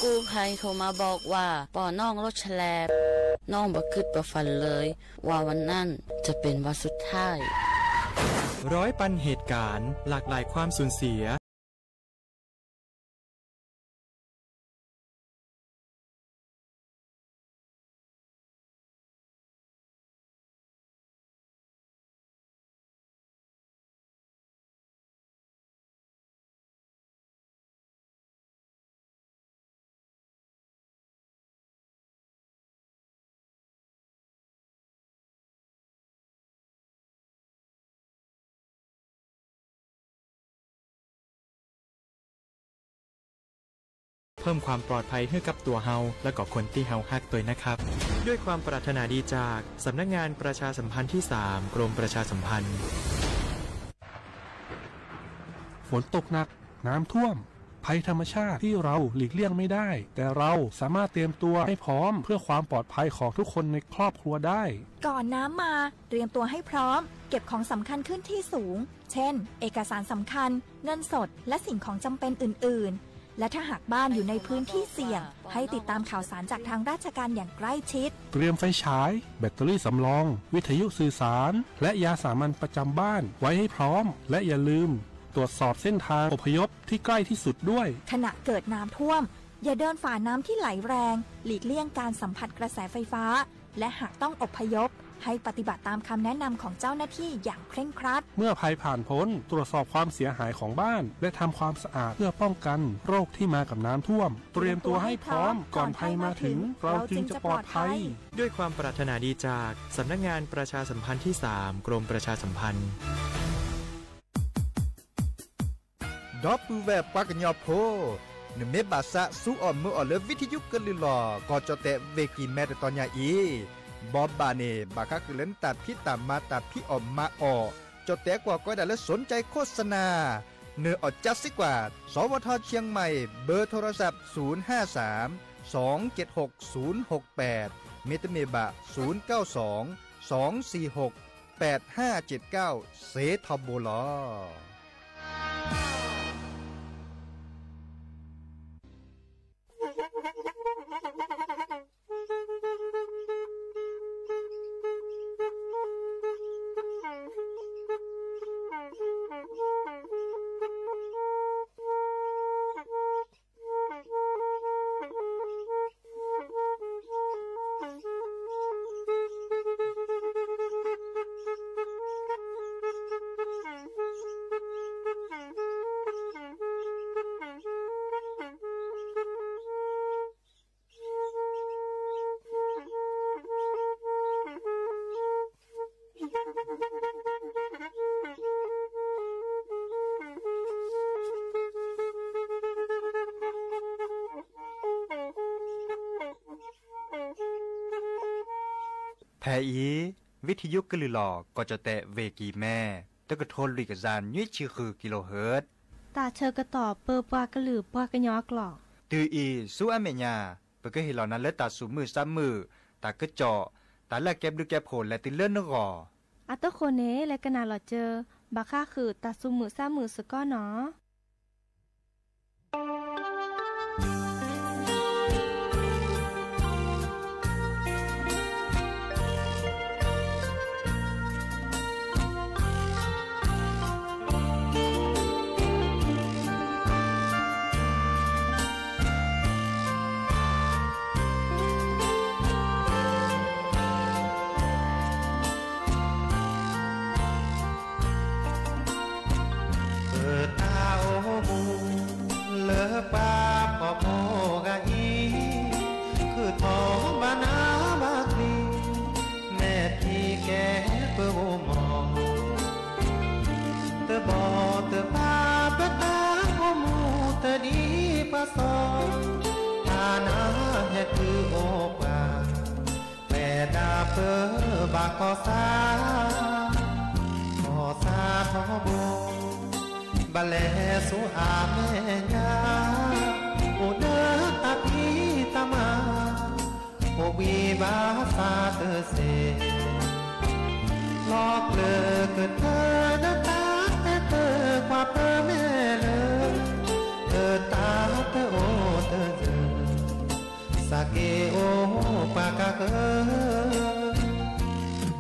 กู้ภัยโทรมาบอกว่าปอน้องรถแฉลบ น้องบ่คิดบ่ฝันเลยว่าวันนั้นจะเป็นวันสุดท้าย ร้อยปันเหตุการณ์ หลากหลายความสูญเสีย เพิ่มความปลอดภัยให้กับตัวเฮา และก็คนที่เฮาฮักด้วยนะครับ ด้วยความปรารถนาดีจาก สำนักงานประชาสัมพันธ์ที่สาม กรมประชาสัมพันธ์ ฝนตกหนัก น้ำท่วม ภัยธรรมชาติที่เราหลีกเลี่ยงไม่ได้ แต่เราสามารถเตรียมตัวให้พร้อมเพื่อความปลอดภัยของทุกคนในครอบครัวได้ ก่อนน้ำมา เตรียมตัวให้พร้อม เก็บของสำคัญขึ้นที่สูง เช่น เอกสารสำคัญ เงินสด และสิ่งของจำเป็นอื่นๆ และถ้าหากบ้านอยู่ในพื้นที่เสี่ยง ให้ติดตามข่าวสารจากทางราชการอย่างใกล้ชิด เตรียมไฟฉาย แบตเตอรี่สำรอง วิทยุสื่อสาร และยาสามัญประจำบ้านไว้ให้พร้อม และอย่าลืมตรวจสอบเส้นทางอพยพที่ใกล้ที่สุดด้วย ขณะเกิดน้ำท่วม อย่าเดินฝ่าน้ำที่ไหลแรง หลีกเลี่ยงการสัมผัสกระแสไฟฟ้า และหากต้องอพยพ ให้ปฏิบัติตามคำแนะนำของเจ้าหน้าที่อย่างเคร่งครัด เมื่อภัยผ่านพ้น ตรวจสอบความเสียหายของบ้าน และทำความสะอาดเพื่อป้องกันโรคที่มากับน้ำท่วม เตรียมตัวให้พร้อม ก่อนภัยมาถึง เราจึงจะปลอดภัย ด้วยความปรารถนาดีจาก สำนักงานประชาสัมพันธ์ที่สาม กรมประชาสัมพันธ์ ဒီပုၢ်ဝဲၢ်ပှၤကညီဖိ, နမ့ၢ်ဘၣ်သးစူအီၣ်မုာ်အီၣ်လၢ ဝံထယုကလုၢ်လီၢ် ကီၢ်ကၠီၣ်တဲၣ် ဝ့ၢ်ကံၢ်မဲ တတီၤညါအံၤ, ဘီဘၣ်န့ၣ် ဘၣ်ဃးဃုာ်လၢနတၢ်ဖံးတၢ်မၤ တၢ်ဖံးအီၣ်မၤအီၣ်, ကၠီၣ်တဲၣ်ကွၢ်ကီဒၣ်လၢ สนใจโฆษณา နအီၣ်ကၠါစ့ၢ်ကီး, สวท.เชียงใหม่ เบอร์โทรศัพท์ ศูนย์ห้าสาม สองเจ็ดหก ศูนย์หกแปด မ့တမ့ၢ်ဘၣ် ศูนย์เก้าสอง สองสี่หก แปดห้าเจ็ดเก้า စ့ထီဘိလီၤ. ဖဲအံၤ ဝံထယုကလုၢ်လီၢ် ကီၢ်ကၠီၣ်တဲၣ် ဝ့ၢ်ကံၢ်မဲ တကထိလွံၢ်ကယၤနွံဆံဃု ကံလိဟၢၣ်, တၢ်ဆၢကတီၢ်ပၢပှၤကလုာ်ပှၤကညီအကျိာ်, တုၤအံၤဆူအမဲာ်ညါ ပကဟ့ၣ်လီၤနၤလၢတၢ်သူၣ်မုာ်သးမုာ်, တၢ်ကစီၣ်, တၢ်လၢအကဲဘျုးကဲဖှိၣ်လဲၤတုၤလၢနဂီၢ်. အတဃိန့ၣ် လဲၤကနၣ်လီၤစၢၤ ဘၣ်ဃးဃုာ်တၢ်သူၣ်မုာ်သးမုာ်စ့ၢ်ကီးနီၤ. ပတၢ်အိၣ်မူ လၢပှၤဖှီၣ်ဖိဂၤအံၤ, ခုၣ်ထီၣ်ဘၣ်နးဘၣ်ချံ, မဲာ်ထံကဲပဂိၢ်မီၢ်, တဘီတဘၣ်ပတၢ်အိၣ်မူတဒ်ပှၤစီၤ, တၢ်နါဟဲတုၤအိၣ်ပှၤ, ဝဲဒၣ်ပဘၣ်ကီၢ်ဆၣ်, ကီၢ်ဆၣ်ထီဘိ, ဘၣ်လဲၤဆူအမဲာ်ညါ, အိၣ်ဒီးတၢ်ဖံးတၢ်မၤ, အိၣ်ဘှံးဘၣ်ဆၣ်တစ့ၢ်, လီၤကျၢၤကတၢၢ်ဒီးတၢ်အဲၣ်တၢ်ကွၢ်ပမဲာ်လၢ, တၢ်တအိၣ်တယၢၤ သးက့ၤအိၣ်ပှၤကဃၢၤ,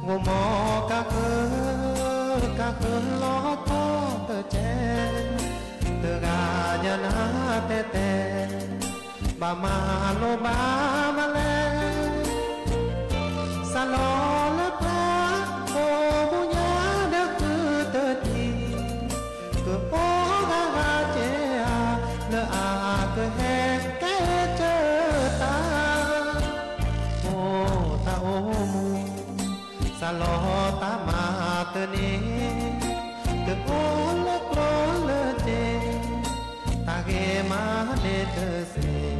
ဂိၤမီၤကဃၢၤ, ကဃၢၤလီၤထီၣ်တကဲ, တဂၤညါနၤတဲတဲ, ဘၣ်မၤလိဘၣ်မၤလဲၣ်, စးလီၤလၢပှၤ, အိၣ်မူညါဒီးဃုတထံၣ် ကအိၣ်ဂၤဂၤကဲဧါ, လၢအကဟဲကဲကၢတၢ်, အိၣ်တၢ်အိၣ်မူ, စးလီၤတၢ်မၤတန့ၢ်, တအိၣ်လၢကျိၤလၢစ့, တၢ်ဂ့ၤမၤန့ၢ်တစ့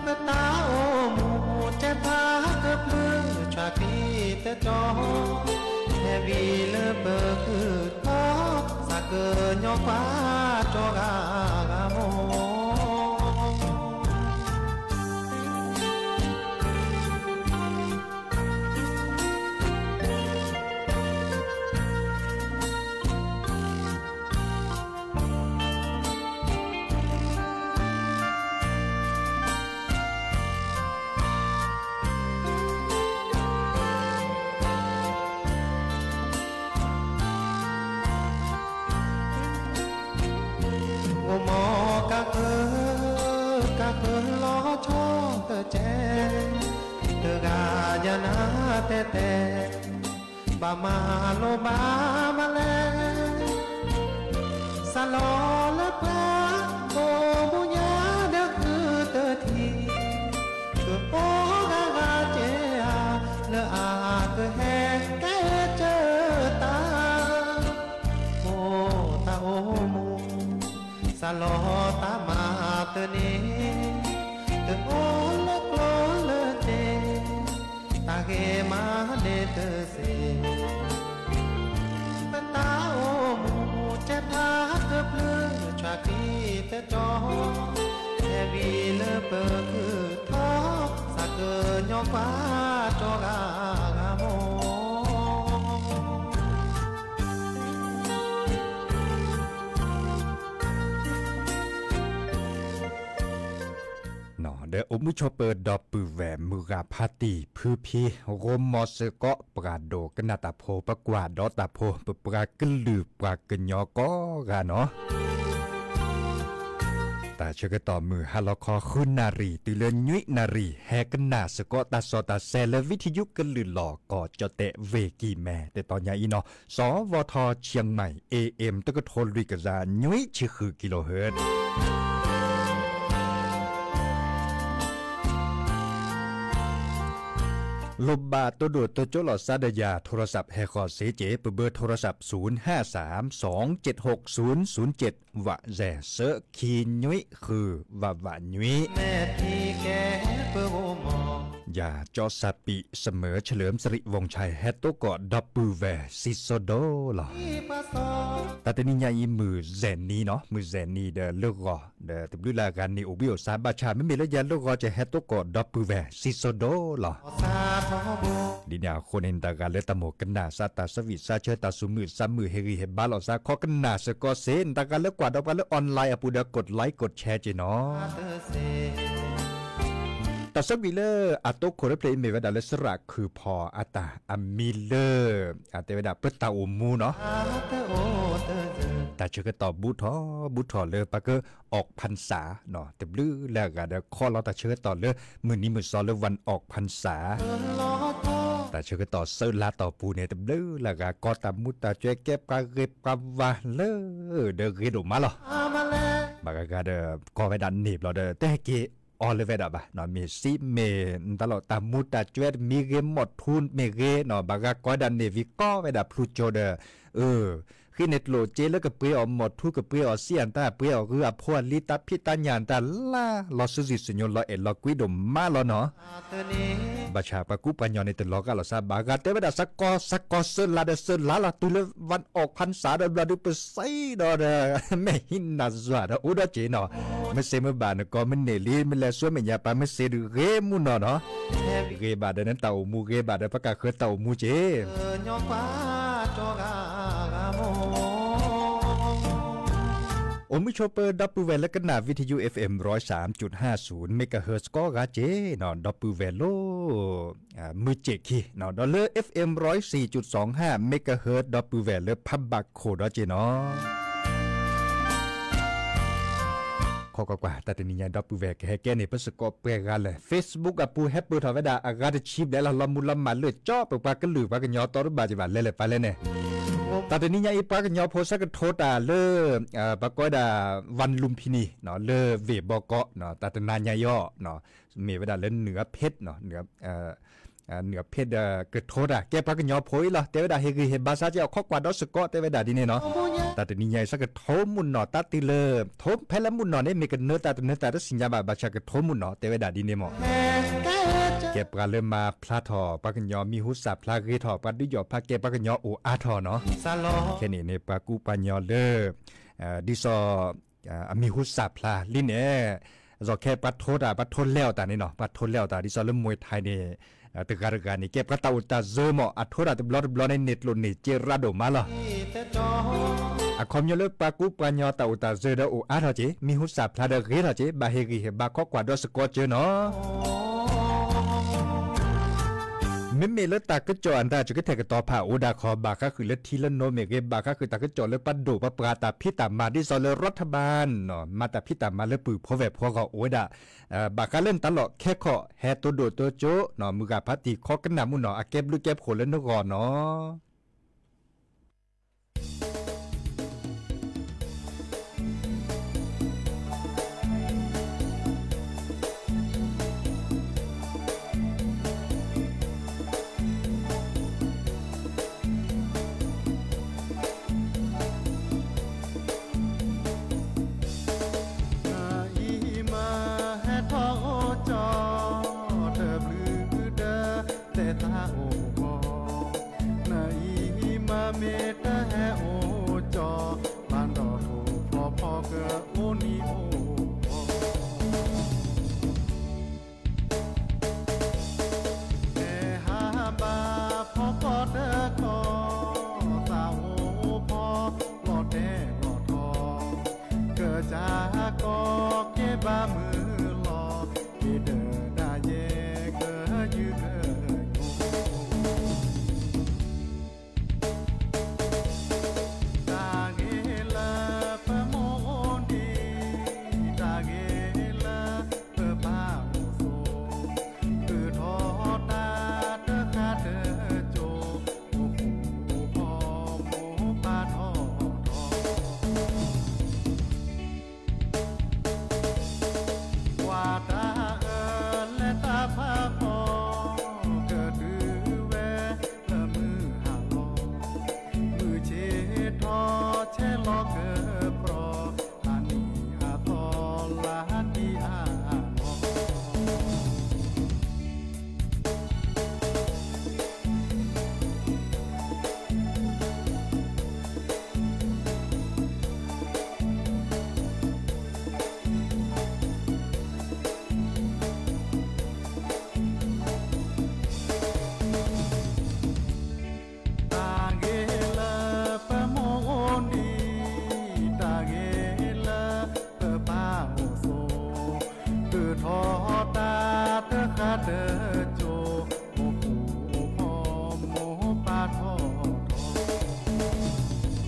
လၢတၢ်အိၣ်မူတဲဖးကဖျၢၣ်ဆှးကံတတီ, ဟဲဝံၤလၢပဃုထီၣ်, သးကညီကွၢ်ကၠီဂၤဂၤမီၢ် ဂိၤမီၤကဃၢၤ, ကဃၢၤလီၤဆီတကဲ, တဂၤညါနၤတဲတဲ, ဘၣ်မၤလိဘၣ်မၤလဲၣ်, စးလီၤလၢပှၤ, အိၣ်မူညါဒီးဃုတထံၣ်, ကအိၣ်ဂၤဂၤကဲဧါ, လၢအကဟဲကဲကၢတၢ်, အိၣ်တၢ်အိၣ်မူ, စးလီၤတၢ်မၤတန့ၢ်, တအိၣ်လၢကျိၤလၢစ့, တၢ်ဂ့ၤမၤန့ၢ်တစ့, ပတၢ်အိၣ်မူတဲဖးကဖျၢၣ်ဆှးကံတတီ, ဟဲဝံၤလၢပဃုထီၣ်, သးကညီကွၢ်ကၠီဂၤဂၤမီၢ် ဒီးအိၣ်မူဆိးပၢၤဒီပုၢ်ဝဲၢ်မုၢ်ဂၤဖါတံၢ်ဖုဖံ, ဂိၤမီၤစ့ၢ်ကီး ပှၤဒိကနၣ်တၢ်ဖိ ပကွၢ်ဒီးတၢ်ဖိ ပပှၤကလုာ်ပှၤကညီကိးဂၤနီၤ, တၢ်ဆၢကတီၢ်မုၢ်ဟါလီၤခီဃုနၣ်ရံၣ် တုၤလၢနွံနၣ်ရံၣ် ဟဲကနၣ်စ့ၢ်ကီးတၢ်စီတၢ်ဆဲးလၢ ဝံထယုကလုာ်လီၤ ကီၢ်ကၠီၣ်တဲၣ်ဝ့ၢ်ကံၢ်မဲ တတီၤညါအံၤနီၤ, စီၤဝီၤထီၣ် ချံၣ်မဲၣ် เอเอ็ม တကထိလွံၢ်ကယၤနွံဆံဃု kilohertz လိၣ်ဘၣ်တိၢ်ဒိၣ်တိၢ်ကၠိလီၤစါဒီးယၤ โทรศัพท์ ဟဲဃီၤစ့ၢ်ကီး ပဘၢ โทรศัพท์ ศูนย์ห้าสามสองเจ็ดหกศูนย์ศูนย์เจ็ด ဝးစဲး သၢခံနွံဃု ဝးဝးနွံ ယၤကၠီစၢ်ပံး เสมอเฉลิมสิริวงศ์ชัย ဟဲတိၢ်ကီၢ်ဒီပုၢ်ဝဲၢ် စံးစိၤဒိၣ်လီၤ. တၢ်တနံၤညါအံၤ မုၢ်စဲးနံၤနီၤ, မုၢ်စဲးနံၤဒီးလၢဂီၤ ဒီးတဘျုးလၢအဂၤန့ၣ် အိၣ်ဘှံးအိၣ်ဆါ ဘၣ်ဆၣ် မ့မ့ၢ်လၢယၤလၢဂီၤ ကဟဲတိၢ်ကီၢ်ဒီပုၢ်ဝဲၢ် စံးစိၤဒိၣ်လီၤ. ဒ်န့ၣ်အဃိန့ၣ် နတဂၤလၢတၢ်မိၣ်ကနၣ်စ့ၢ် တၢ်ဆၢဂံၢ်စၢ်ဆၢ တၢ်သူၣ်မုာ်သးမုာ် ဟ့ၣ်ဂံၢ်ဟ့ၣ်ဘါလိာ်သး ခီကနၣ်စ့ၢ်ကီးစ့ၢ်, နတဂၤလၢကွၢ်ဒီးပှၤလၢ online အပူၤဒီး กดไลค์ กดแชร์ က့ၤနီၤ. တၢ်ဆၢဂံၢ်လၢအတိခိၣ်တဖျၢၣ်အံၤ မ့ၢ်ဝဲဒၣ်လၢ စရၣ်ခုၣ်ဖီၣ် အတၢ်အမံၤလၢ အတဲဝဲဒၣ် ပတၢ်အိၣ်မူနီၤ, တၢ်ဆၢကတီၢ်ဘူးထီၣ် ဘူးထီၣ်လၢပက ออกพรรษา နီၤ, တဘျုးလၢအဂၤဒီး ခီလီၤတၢ်ဆၢကတီၢ်လၢ မုၢ်နံၤမုၢ်သီလၢ วันออกพรรษา တၢ်ဆၢကတီၢ်ဆၢလါတီၢ်ပူၤန့ၣ် တဘျုးလၢအဂၤ ကီတၢ်မူတၢ်ကၠွဲ ကဲပှၤဂ့ၤပှၤဝါလၢ ဒီးဂ့ၤဒိၣ်မးလီၤ. ဘၣ်ဂၤဂၤဒီး ကီဝဲဒၣ်န့ၣ်ဘျီဒီး တဟဲက့ၤအီၤလၢၤဝဲဒၣ်ဘၣ်နီၤ, မ့ၢ်စံးမ့ၢ်တၢ်လီၤ တၢ်မူတၢ်ကၠွဲတမံၤဂ့ၤ မီၢ်ထူမ့ၢ်ဂ့ၤနီၤ, ဘၣ်ဂၤကီဝဲဒၣ်န့ၣ်ဝံၤ ကီဝဲဒၣ်ဖျူကၠိဒီး အၢ ဃ့န့ၣ်ကျိၣ်စ့လၢကပှ့ၤအီၤ မီၢ်ထူကပှ့ၤအီၤ စံးအတၢ်ပှ့ၤအီၤ ဂုၤအဖိအလံၤ တၢ်ဖံးတၢ်ညၣ်တၢ်လၢ လီၤစုၣ်စုၣ်စညိ လီၤအဲၣ်လီၤကွံဒိၣ်မးလီၤနီၤ. ဘၣ်ဆၣ်ပှၤကူပှၤကညီန့ၣ် တလီၤဂာ်လိာ်သးဘၣ်, ဂၤတဲဝဲဒၣ် စးကီး စးကီးဆၢလါဒီး ဆၢလါလီၤ တုၤလၢ วันออกพรรษา ဒီးဘျီဒုး ပစံးဒီးဒီး မ့ၢ်ဟံးနၤစွၢ်ဒီး အိၣ်ဒီးက့ၤနီၤ, မ့ၢ်စ့မ့ၢ်ဘၣ်နကီၢ်မ့ၢ်န့ၢ်လံ မ့ၢ်လဲၤဆူမဲာ်ညါပာ် မ့ၢ်စ့ဒုးဂ့ၤမူနီၤနီၤ, ဂ့ၤဘၣ်ဒီးနတၢ်အိၣ်မူ ဂ့ၤဘၣ်ဒီး ပကဃၢၤတၢ်အိၣ်မူက့ၤ မုၢ်ဆိပၢၤ ဒီပုၢ်ဝဲၢ်လၢကနၣ် ဝံထယု FM ร้อยสามจุดห้าศูนย์ megahertz ကိးဂၤက့ၤနီၤ ဒီပုၢ်ဝဲၢ်လၢ မုၢ်စ့ၢ်ခံနီၤ ဒီးလၢ FM ร้อยสี่จุดสองห้า megahertz ဒီပုၢ်ဝဲၢ်လၢဖးဘၣ်ခိၣ်ဒီးက့ၤနီၤ ခီကွၢ်ကွၢ် တၢ်တနံၤညါ ဒီပုၢ်ဝဲၢ်ကဟဲကဲန့ၣ် ပစ့ၢ်ကီးပှဲၤဂၤလၢ Facebook အပူၤ ဟဲပၢၢ်ထီၣ်ဝဲဒၣ် အဂၤတဆံဘျဲၣ်လီၤ လီၤမူလီၤမၢ်လၢကၠီ ပပှၤကလုာ်ပှၤကညီတီတဘၣ်ကဘၣ် လဲၤလဲၤပာ်လဲၣ်န့ၣ် တၢ်တနံၤညါအံၤ ပှၤကညီဖိဆၢကထိတၢ်လၢ ပှၤကိးဝဲဒၣ် วันลุมพินี လၢ ဝ့ၢ်ဘီကီး တၢ်တနၤညါအံၤအီၤ မ့ၢ်ဝဲဒၣ်လၢ เหนือเพชร เหนือเพชร ဒီးကထိတၢ် ကဲပှၤကညီဖိအံၤလီၤ တဲဝဲဒၣ် ဟ့ၣ်ဂံၢ်ဟ့ၣ်ဘါစၢ်က့ၤအီၤ ခိးကွၢ်ဒီးစ့ၢ်ကီး တဲဝဲဒၣ်ဒ်န့ၣ်နီၤ တၢ်တနံၤညါအံၤ ဆၢကထိမုၢ်နီၢ် တၢ်တုၤလၢ ထိဖဲလၢမုၢ်နီၢ်န့ၣ် မ့ၢ်ကနၢတၢ်တနၢတၢ်တသ့ၣ်ညါဘၣ် ဘၣ်ဆၣ်ကထိမုၢ်နီၢ် တဲဝဲဒၣ်ဒ်န့ၣ်မး ကဲပှၤလၢမၤဖျါထီၣ် ပှၤကညီမံၤဟူသၣ်ဖျါဂ့ၤထီၣ် ပှၤဒုးယီၣ်ဖးကဲပှၤကညီအိၣ်အါထီၣ်နီၤ ခဲန့ၣ်န့ၣ် ပှၤကူပှၤကညီလၢ ဒ်သိး အမံၤဟူသၣ်ဖျါလံန့ၣ် အသိးခဲပှၤထိတၢ် ပှၤထိလဲအီၣ်တၢ်န့ၣ်နီၤ ပှၤထိလဲအီၣ်တၢ် ဒ်သိးလၢ မွဲထၢၣ် န့ၣ် တဂၤတဂၤန့ၣ် ကဲပှၤတၢ်အိၣ်တၢ်စၢၤမး အထိတၢ်တဘျီတဘျီန့ၣ် န့ၢ်ကျိၣ်န့ၢ်စ့ရၢ်ဒိၣ်မးလီၤ အခီပညီလၢပှၤကူပှၤကညီတၢ်အိၣ်တၢ်စၢၤဒီးအိၣ်အါထီၣ်က့ၤ မံၤဟူသၣ်ဖျါဒီးဂ့ၤထီၣ်က့ၤ ဘၣ်ဟ့ၣ်ဂံၢ်ဟ့ၣ်ဘါခိးကွၢ်ဒီးစ့ၢ်ကီးကၢနီၤ မ့မ့ၢ်လၢတၢ်ကစီၣ်အတၢ်စူၤကထဲၣ်ကတီၤဖးအိၣ်ဒၣ်ခီ ဘၣ်ဃးဃုာ်လၢထံလၢနိမ့ၢ်ဂ့ၤ ဘၣ်ဃးဃုာ်တၢ်ကစီၣ်လၢပှၤဒိၣ်ပှၤပှၢ်တၢ်ဖံးတၢ်မၤ ဒ်သိးလၢ รัฐบาล မၤတၢ်ဖံးတၢ်မၤလၢပုၢ်ဖိဝဲၢ်ဖိအဂီၢ်အိၣ်ဝဲဒၣ် ဘၣ်ဃးလၢနတၢ်လီၢ်ခဲခီၣ် ဟဲတိၢ်ဒိၣ်တိၢ်ကၠိ မုၢ်ဂၤဖးတံၢ်ခီကနၣ်မုၢ်နီၢ် အကဲဘျုးကဲဖှိၣ်လၢနဂီၢ်နီၤ နအံၤမ့ၢ်ဟဲထီၣ်အိၣ်ကၠီ တဘျုးဒၢ တဲသးအိၣ်ဂီၢ် နအံၤမ့ၢ်မ့ၢ်တဟဲအိၣ်ကၠီ ဘၣ်ဒီးအိၣ်ဖျီဖီကအိၣ်နံၤအိၣ်ဂီၢ် ဟဲဟးဘၣ်ဖီကီၢ်တကီၢ် သးအိၣ်ဖီလီၤတဲာ်လီၤထီ ကစၢ်ကီၢ်ကဲဘၣ်မုာ်လီၤ က့ၤဒၢဒၣ်ယဲကယုၢ်ကယိ တၢ်ဂ့ၤလၢပမိၢ်အိၣ်ဒံး တၢ်ဂ့ၤလၢပပၢ်အိၣ်ဆိး ကထီၣ်တၢ်တဃၣ်တကၠိ အိၣ်ဃူအိၣ်ဖိးမိၢ်ပၢ်ထီၣ်ထီ ကွၢ်တၢ်အၢလဲၤတၢ်ဖးဖီ ကဒုးဝဲလၢမုၢ်ဟါလီၤ မုၢ်ဆ့ၣ်ထီၣ်ဆဲးလီၤကပြီၤ အနံၤအသီလါဒံအါလီၤ တၢ်ဂ့ၤလၢပမိၢ်အိၣ်ဒံး တၢ်ဂ့ၤလၢပပၢ်အိၣ်ဆိး ကထီၣ်တၢ်တဃၣ်တကၠိ အိၣ်ဃူအိၣ်ဖိးမိၢ်ပၢ်ထီၣ်ထီ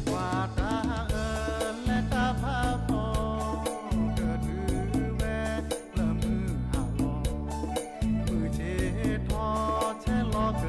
ကွၢ်တၢ်အၢလဲၤတၢ်ဖးဖီ ကဒုးဝဲလၢမုၢ်ဟါလီၤ မုၢ်ဆ့ၣ်ထီၣ်ဆဲးလီၤကပြီၤ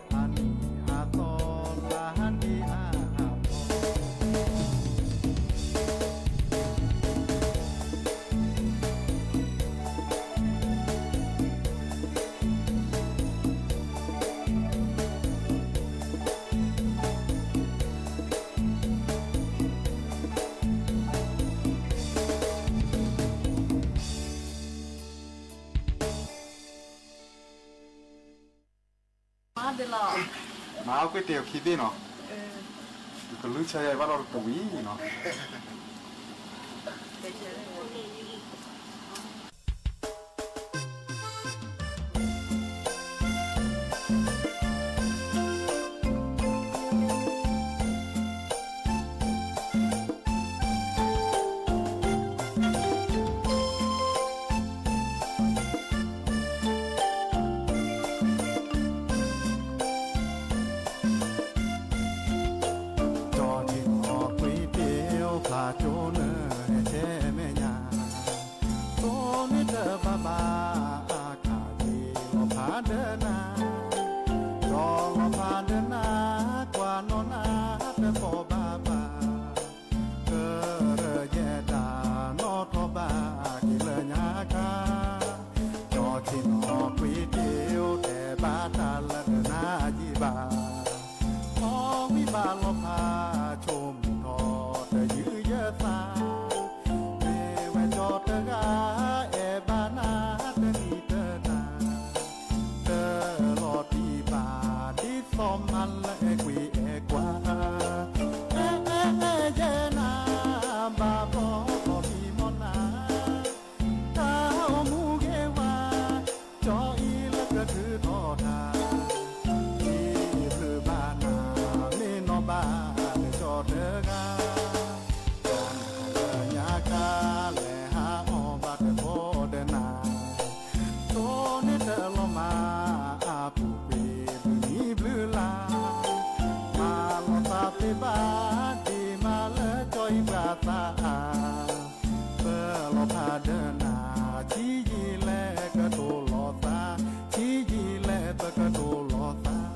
အနံၤအသီလါဒံအါလီၤ မၤကွ့ၢ်တဲာ်ခံဘ့ၣ်နီၤ, ကလုၢ်ဆၢယၤဘၣ်ဒီးတဝံၤနီၤ. တၢ်ကီတၢ်ခဲတဂၤ တၢ်နီၢ်ကီၢ်လၢညါခါ လဲၤဟးအီၣ်ဘၣ်တဘီဒီးနၤ တိၢ်န့ၢ်တၢ်လီၤမၢ် အပူၤကွံာ်ဘျုးနံၣ်ဘျုးလါ မၤလီၤသးသ့ဘၣ် ဒ့ၣ်မးလၢကၠီအံၤပှၤသးအါ ပလီၤဖးဒီးနၤ ဆံးယံာ်လဲၣ်ကတိၤလီၤသး ဆံးယံာ်လဲၣ်ပကတိၤလီၤသး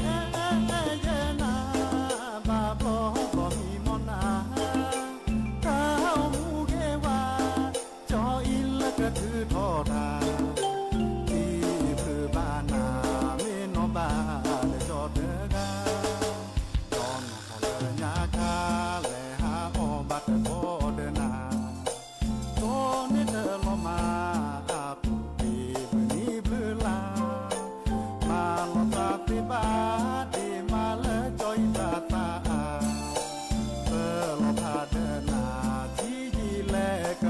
အဲအဲအဲယဲနၤ ဘၣ်ဘျီဘျီမံမီၢ်နၤ တၢ်အိၣ်မူဂ့ၤဝါ ကၠီအံၤလၢကထုးထီၣ်တၢ် တံၤဖုဘၣ်နၤ မ့ၢ်နီၢ်ဘၣ်လၢကၠီတဂၤ ဒီးနီၢ်ကီၢ်လၢညါခါ လဲၤဟးအီၣ်ဘၣ်တဘီဒီးနၤ တိၢ်န့ၢ်တၢ်လီၤမၢ် အပူၤကွံာ်ဘျုးနံၣ်ဘျုးလါ မၤလီၤသးသ့ဘၣ် ဒ့ၣ်မးလၢကၠီအံၤပှၤသးအါ ပလီၤဖးဒီးနၤ ဆံးယံာ်လဲၣ်ကတိၤလီၤသး ဆံးယ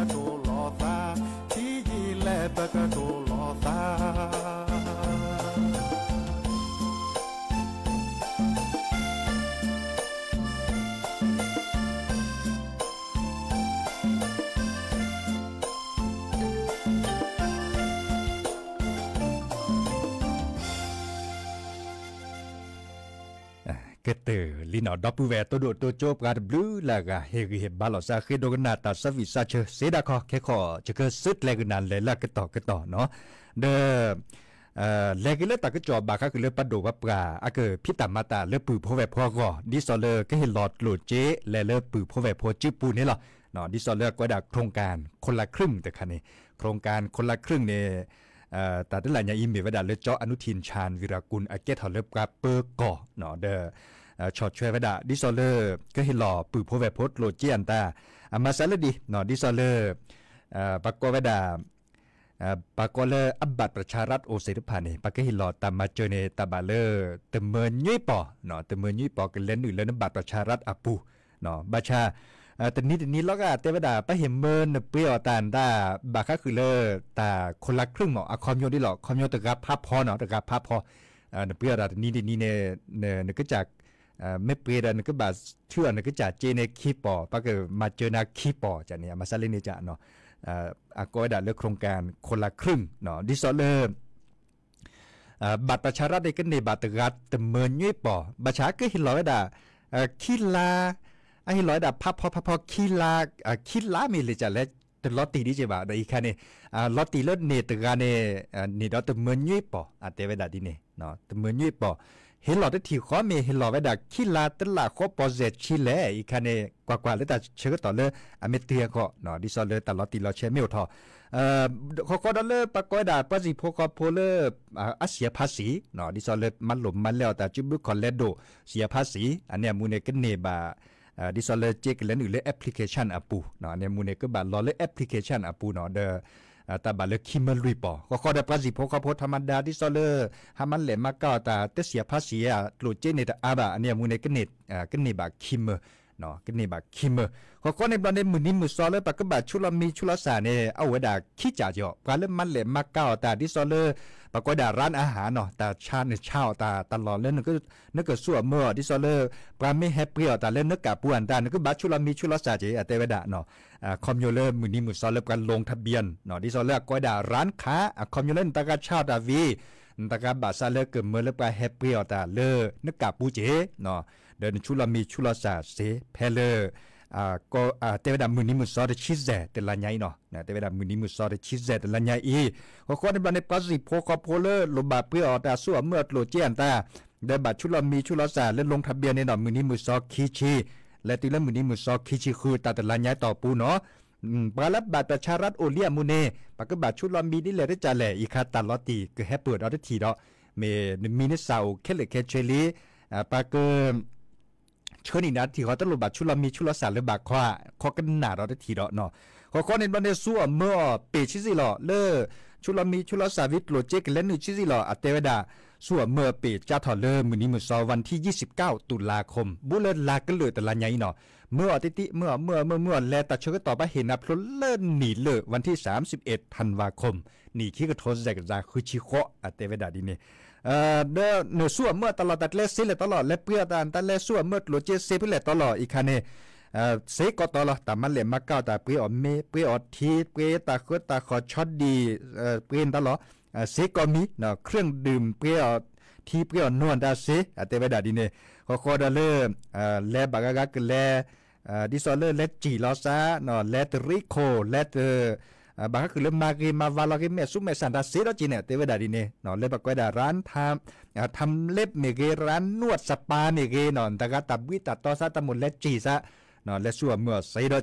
ံာ်လဲၣ်ပကတိၤလီၤသး ကတၢၢ်လံနီၤ ဒီပုၢ်ဝဲၢ်တိၢ်ဒိၣ်တိၢ်ကၠိပှၤတဘျုးလၢအဂၤ ဟ့ၣ်ဂံၢ်ဟ့ၣ်ဘါလိာ်သး ဃ့ဒိကနၣ်တၢ်သးဝံၣ်သးဆၢ စ့ဒၣ်ခီ ခဲခီ ယကစၢ်ကျဲၤကနၣ်လဲၤလၢအကတီၢ်ကတီၢ်နီၤ ဒီး လဲၤက့ၤလၢတၢ်ကစီၣ်ဘၣ်ဃးဃုာ်လၢပှၤဒိၣ်ပှၤပှၢ် အကဖံးတၢ်မၤတၢ်လၢပုၢ်ဖိဝဲၢ်ဖိအဂီၢ် ဒ်သိးလၢကဟ့ၣ်လီၤကျိၣ်စ့လဲၤလၢပုၢ်ဖိဝဲၢ်ဖိစုပူၤန့ၣ်လီၤ. ဒ်သိးလၢအကိးဝဲဒၣ် โครงการคนละครึ่ง တခါန့ၣ် โครงการคนละครึ่ง န့ၣ် တၢ်တလၢညါအံၤမ့ၢ်ဝဲဒၣ်လၢ ကၠီအနုထံၣ် ชาญวีรกูล အကဲထီၣ်လၢပှၤပၢၤကီၢ် ဒီး ဆီၣ်ထွဲဝဲဒၣ် ဒ်သိးလၢ ကဟ့ၣ်လီၤပုၢ်ဖိဝဲၢ်ဖိကျိၣ်စ့အတၢ် အမၤစၢၤလၢဒ် ဒ်သိးလၢ ပှၤကိးဝဲဒၣ် ပှၤကိးလၢအ บัตรประชารัฐ အိၣ်သ့ၣ်တဖၣ်န့ၣ် ပှၤကဟ့ၣ်လီၤတၢ်မၤစၢၤန့ၣ် တၢ်ဘၣ်လၢ တမၢညွံပီၢ် တမၢညွံပီၢ်ကလဲၤနုာ်လၢန บัตรประชารัฐ အပူၤ ဘၣ်ဆၣ် တနံၤတနံၤလီၤဂာ်တဲဝဲဒၣ် ပှၤဟ့ၣ်မၢနပှ့ၤအီၣ်တၢ်ဒၣ် ဘၣ်ဃးဃုာ်လၢ တၢ် คนละครึ่ง မ့ၢ် အခီပညီဒ်လီၤ အခီပညီတဂၤဖးဖီနီၤ တဂၤဖးဖီ နပှ့ၤအီၣ်တၢ်တနံၤတနံၤန့ၣ် နကစၢ် မ့ၢ်ပှ့ၤဒီးနကဘၣ်ထုအီၤနကစၢ်စ့န့ၣ်ခံပီၢ် ပှၤကမၤစၢၤနၤခံပီၢ် ကန့ၣ် အမၤစၢၤလၢန့ၣ် အကိးဝဲဒၣ်လၢ โครงการคนละครึ่ง ဒ်သိးလၢ บัตรประชารัฐ န့ၣ် ကန့ၢ်ဘၣ်တဂၤတမၢညွံပီၢ် ဘၣ်ဆၣ်ကဟ့ၣ်လီၤဝဲဒၣ် ခံလါ အဟ့ၣ်လီၤဝဲဒၣ်ဖးဖီဖးဖီခံလါ ခံလါမ့ၢ်လဲၤကလဲၣ် တလီၤတံၢ်ဒ်က့ဘၣ် ဒီးအံၤခါန့ၣ် လီၤတံၢ်လၢန့ၢ်တဂၤန့ၣ် န့ၢ်ဒီးတမၢညွံပီၢ် အတဲဝဲဒၣ်ဒ်န့ၣ် တမၢညွံပီၢ် ဟ့ၣ်လီၤတထံၣ်ဃီမ့ၢ်ဟ့ၣ်လီၤဝဲဒၣ်ခံလါတလးဃီပီၢ်စဲၣ်ဆံလဲၣ် အံၤခါန့ၣ် ကွၢ်ကွၢ်လၢတၢ်ဆၢကတီၢ်လၢအမ့ၢ်တ့ၢ်အဂီၢ် ဒ်သိးလၢတၢ်လီၤတံၢ်လီၤဆဲးမ့ၢ်အိၣ်ထီၣ် ဃီဃီဒီးလၢပှၤကိးဝဲဒၣ်ပှၤစံၣ်ဖိဃီဖိလၢ အ เสียภาษี ဒ်သိးလၢမၤလိာ်မၤလဲအီၣ်တၢ်စုဘုခီၣ်လဲဒိၣ် เสียภาษี အန့ၣ်အမူန့ၣ် ကန့ၢ်ဘၣ် ဒ်သိးလၢစ့ကလဲၤနုာ်လၢ application အပူၤ အန့ၣ်အမူန့ၣ် ကဘၣ်လီၤလၢ application အပူၤနီၤ ဒီး တၢ်ဘၣ်လၢခံမၢလွံၢ်ပီၢ် ဃီဃီဒီးပှၤစံၣ်ဖိဃီဖိ ธรรมดา ဒ်သိးလၢ ဟးမၤလဲၣ်မၤကၤအီၣ်တၢ် တ เสียภาษี အကျိၣ်စ့န့ၣ်တအါဘၣ် အန့ၣ်အမူန့ၣ် ကန့ၢ်ဘၣ်ခံမၢ ကန့ၢ်ဘၣ်ခံမၢ ဃီဃီန့ၣ်ဘျီန့ၣ် မုၢ်နံၤမုၢ်သီလၢပှၤကဘၣ်ဆူးလီၤမံဆူးလီၤစၢ်န့ၣ် အအိၣ်ဝဲဒၣ်ခံကၢ်ကီး ပှၤလၢမၤလဲၣ်မၤကၤအီၣ်တၢ် ဒ်သိးလၢ ပှၤကိးဝဲဒၣ် ร้านอาหาร နီၤ တၢ်ဆါနဆါအီၣ်တၢ် တၢ်လီၢ်လၢ နကဆူးအမၢအီၤ ဒ်သိးလၢ ပှၤမ့ၢ်ဟဲပှ့ၤအီၣ်တၢ်လၢနကၢ်ပူၤအတၢ် နကဘၣ်ဆူးလီၤမံဆူးလီၤစၢ်က့ အတဲဝဲဒၣ် အခီပညီလၢမုၢ်နံၤမုၢ်သီလၢပှၤ ลงทะเบียน နီၤ ဒ်သိးလၢအကိးဝဲဒၣ် ร้านค้า အခီပညီလၢနတဂၤဆါအီၣ်တၢ်ဝံၤ နတဂၤဘၣ်ဆၣ်လၢကမၢလၢပှၤဟဲပှ့ၤအီၣ်တၢ်လၢနကၢ်ပူၤက့ ဒီးနဆူးလီၤမံဆူးလီၤစၢ်စ့ ဖဲလၢ တဲဝဲဒၣ်မုၢ်နံၤမုၢ်သီတဆံယဲၢ်တလါညါအံၤနီၤ တဲဝဲဒၣ်မုၢ်နံၤမုၢ်သီတဆံယဲၢ်တလါညါအံၤ ဃီဃီန့ၣ်ဘျီန့ၣ် ပှၤစံၣ်ဖိဃီဖိလၢလိၣ်ဘၣ်ပှ့ၤအီၣ်တၢ်ဆူးအမၢအီၤကျိၣ်စ့အတၢ် ဒီးဘၣ်ဆူးလီၤမံဆူးလီၤစၢ်လၢ ลงทะเบียน န့ၣ်နီၤ မုၢ်နံၤမုၢ်သီခံဆံ လဲၤတုၤလၢမုၢ်နံၤမုၢ်သီခံဆံဃု တၢ်တလါညါအံၤတီၢ်ပူၤနီၤ ပှၤလၢ บัตรประชารัฐ အိၣ်လံအမူန့ၣ် ပှၤကဘၣ်ဆူးလီၤမံဒ်လဲၣ်တကၢ်လဲၣ် အံၤခါတၢ်လီၤတံၢ်ကဟဲပၢၢ်ဒီးတထံၣ်ဒီး မ့ၢ်နမံၤနစၢ်အိၣ်ခဲလၢာ်ခဲဆ့လံ ပှၤက ဆှၢန့ၢ်နၤတထံၣ်ဃီ တလိၣ်ဘၣ်ဆူးလီၤမံဆူးလီၤစၢ်လၢဘၣ်ခီ ခီကနၣ်ဒီးတထံၣ်ဒီးနီၤ ဃီဃီန့ၣ်ဘျီန့ၣ် ဆူးအမၢအီၤပ့ၢ်ဆံးဆံးလီၤ လၢ ဆူးလီၤမံဆူးလီၤစၢ်ဝံၤကျိၣ်စ့ကလဲၤနုာ်ဆံးဆံးလီၤ အတဲဝဲဒၣ် ဆူၣ်အီၤမၢၢ်အပ့ၤ ကၠါထီၣ်လၢမုၢ်နံၤမုၢ်စီၤ วันที่ยี่สิบเก้า ตุลาคม ဘူးလၢလါကလုာ်တလါညါအံၤနီၤ, မၢအီၤတံၢ်တံၢ် မၢအီၤမၢအီၤမၢအီၤမၢအီၤ လဲၤတၢ်ဆၢကတီၢ်ဘၣ်ဟ့ၣ်နၤဖျိလၢနံၣ်လၢ วันที่สามสิบเอ็ดธันวาคม နံၣ်ခံကထိစဲးကစၢ်ဃုဆံဃိး အတဲဝဲဒၣ်ဒ်န့ၣ် ဒီးနဆူၣ်အီၤမၢအီၤတၢ်လီၢ်တၢ်ကျဲစ့လဲၣ်တီလီၤ လဲၤပှ့ၤအီၤတၢ် တၢ်လဲၤဆူၣ်အီၤမၢအီၤကျိၣ်စ့စ့ဖဲလဲၣ်တီလီၤ အံၤခါန့ၣ် စ့ကိးတီလီၤ တၢ်မၤလဲၢ်မၤကၤအီၤတၢ် ပှ့ၤအီၤမ့ၤ ပှ့ၤအီၤထံ ပှ့ၤတၢ်ဃၢတၢ်ဃီၤဆီဒံၣ် ပှ့ၤတၢ်လီၤ စ့ကိးမံၤ เครื่องดื่ม ပှ့ၤအီၤထံ ပှ့ၤအီၤနိၣ်တၢ်စ့ အတဲဝဲဒၣ်ဒ်န့ၣ် ဃီဃီဒီးလၢ လဲၤဘၣ်ဂၤဂၤကလဲၤ ဒ်သိးလၢလဲၤစံၣ်လီၤစး လဲၤတရံးခိၣ် လဲၤတ ဘၣ်ဃးကလၢမၤဂ့ၤမၤဝါလီၤဂ့ၤ မဲာ်ဆူမဲာ်ဆၣ်တၢ်စ့ဒီးက့ၤန့ၣ် တဲဝဲဒၣ်ဒ်န့ၣ် လၢပကွဲးဒၣ် ร้านทำเล็บ မ့ၢ်ဂ့ၤ ร้านนวดสปา မ့ၢ်ဂ့ၤနီၤ နတဂၤတၢ်ဘှံးတၢ်တီစး တၢ်မိၣ်လဲၤစံၣ်စး လဲၤဆူၣ်အီၤမၢအီၤစ့ဒီးက့ၤ ဃီ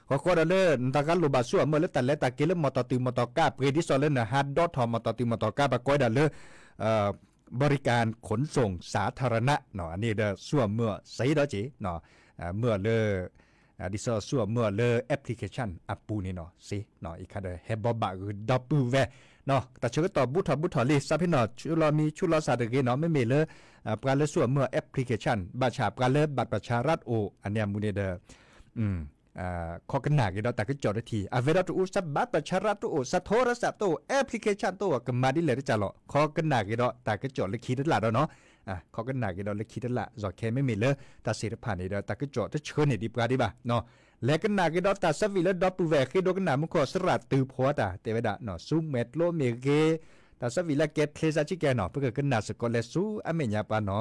ဃီဒီးလၢ နတဂၤလိၣ်ဘၣ်ဆူၣ်အီၤမၢအီၤလၢတၢ်လဲၤတၢ်က့ၤလၢမီၢ်တီၢ်တုၤမီၢ်တီၢ်ကါ ပှ့ၤဒ်သိးလၢနဟးဒီထီၣ်မီၢ်တီၢ်တုၤမီၢ်တီၢ်ကါ ပကွဲးဒၣ်လၢ บริการขนส่งสาธารณะ အန့ၣ်ဒီးဆူၣ်အီၤမၢအီၤစ့ဒီးက့ၤ မၢအီၤလၢ ဒ်သိးဆူၣ်အီၤမၢအီၤလၢ application အပူၤန့ၣ်နီၤ စ့ အံၤခါဒီးဟဲဘီဘၣ်ဂုၤဒီပုၢ်ဝဲၢ် တၢ်ဆၢကတီၢ်ဘူးထီၣ်ဘူးထီၣ်လံ စးဖဲနီၤ ဆူၣ်လီၤမံဆူၣ်လီၤစၢ်တဂ့ၤနီၤ မ့မ့ၢ်လၢ ပှၤလၢဆူၣ်အီၤမၢအီၤ application ဘၣ်ဆၣ်ပှၤလၢ บัตรประชารัฐ အိၣ် အန့ၣ်အမူန့ၣ်ဒီး ခီကနၣ်က့ၤဒီးတၢ်ကစီၣ်တထံၣ် အဝဲဒီးတအိၣ် စး บัตรประชารัฐ တအိၣ် စး โทรศัพท์ တအိၣ် application တအိၣ် ကမၤဒ်လဲၣ်တကးလီၤ ခီကနၣ်က့ၤဒီးတၢ်ကစီၣ်လၢခံတလးဒီးနီၤ ခီကနၣ်က့ၤဒီးလၢခံတလး စီၤခဲ မ့မ့ၢ်လၢတၢ်သ့ၣ်တဖၣ်န့ၣ်ဒီး တၢ်ကစီၣ်တဆၢန့ၢ်ဒံးပှၤဒံးဘၣ် လဲၤကနၣ်က့ၤဒီးတၢ်ဆၢဝံၤလၢဒီပုၢ်ဝဲၢ်ဃ့ဒိကနၣ်မူခိၣ် စရၣ်တုၤဖီတၢ် တဲဝဲဒၣ် ဆူမဲာ်ကျိမ့ၢ်ဂ့ၤ တၢ်ဆၢဝံၤလၢကဲချ့စးဆံကဲနီၤ ပကကနၣ်စ့ၢ်ကီးလဲၤဆူအမဲာ်ညါပှၤနီၤ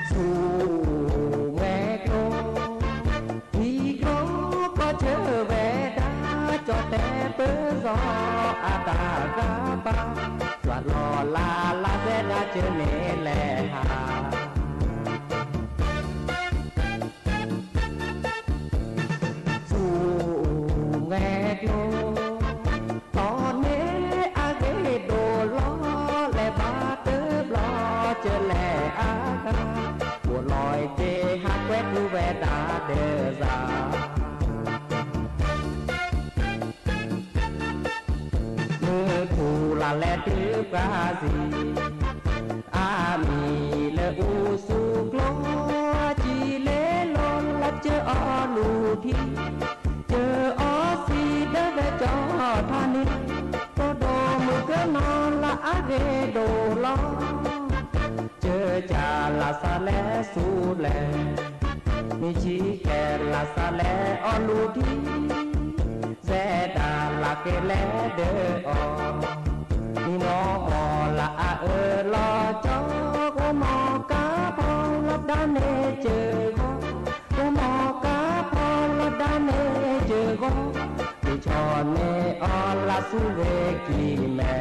ဆူမဲာ်ကျိ ထံကျိကီၢ်ဆၢဝဲဒၣ် ကၠီၣ်တဲပၢၢ်စီၤအတၢ်ဂၤဘၣ် ကွၢ်လီၤလၢ်လၢ်ဝဲဒၣ်ကၢန့ၣ်လဲၤဟး ဆူမဲာ်ကျိ တီၤန့ၣ်အဂ့ၢ်ဒိၣ်လီၤ လဲၤဘၣ်တဘျီကၢလဲၤအါဂၤ အိၣ်လီၤက့ၤဟးကွဲတုၤဝဲဒၣ်ဒီးစၢ် မုၢ်ထူလၢ်လဲၤတုၤပှၤစံး အါမံၤလၢအူဆူကျိ ကံလဲၤလီၤလၢကၢအီၤလူၤထံ ကၢအီၤစံးဒၢဝဲကၠီထါန့ၣ် တိၢ်ဒိၣ်မုၢ်ကနီၤလၢအဂ့ၢ်ဒိၣ်လီၤ ကၢကၢ်လၢ်စးလဲၤဆူလဲၣ် မ့ၢ်ဆံးကဲလၢ်စးလဲၤအီၤလူၤထံ စဲဒၣ်လၢက့ၤလဲၤဒၢအီၤ မံမီၢ်မီၢ်လၢအအၢလီၤကၠီ ဂီၤမီၢ်ကါဖီလီၤဒါန့ၣ်စၢၤဂီၤ ဂီၤမီၢ်ကါဖီလီၤဒါန့ၣ်စၢၤဂီၤ က့ၤဆီၣ်န့ၢ်အီၤလၢဆူဝ့ၢ်ကံၢ်မဲ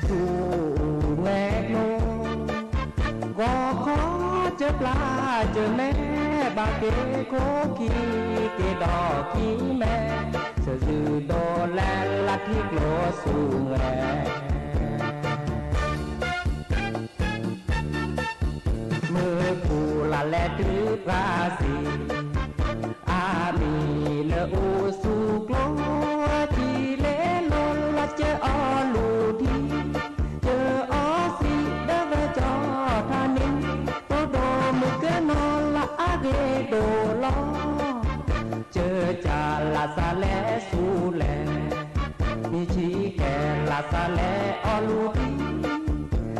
ဆူမဲာ်ကျိ ဂီၤခီစၢၤပျၢ်စၢၤမဲ ဘၣ်က့ၤခိၣ်ခံ က့ၤဒီးခံမဲ ဆၢၣ်စုၣ်ဒိၣ်လဲၣ်လၢထံကျိဆူမဲ မုၢ်ထူလၢ်လဲၤတုၤပှၤစံး အါမံၤလၢအူဆူကျိ ကံလဲၤလီၤလၢကၢအီၤလူၤထံ ကၢအီၤစံးဒၢဝဲကၠီထါန့ၣ် တိၢ်ဒိၣ်မုၢ်ကနီၤလၢအဂ့ၢ်ဒိၣ်လီၤ ကၢကၢ်လၢ်စးလဲၤဆူလဲၣ် မ့ၢ်ဆံးကဲလၢ်စးလဲၤအီၤလူၤထံ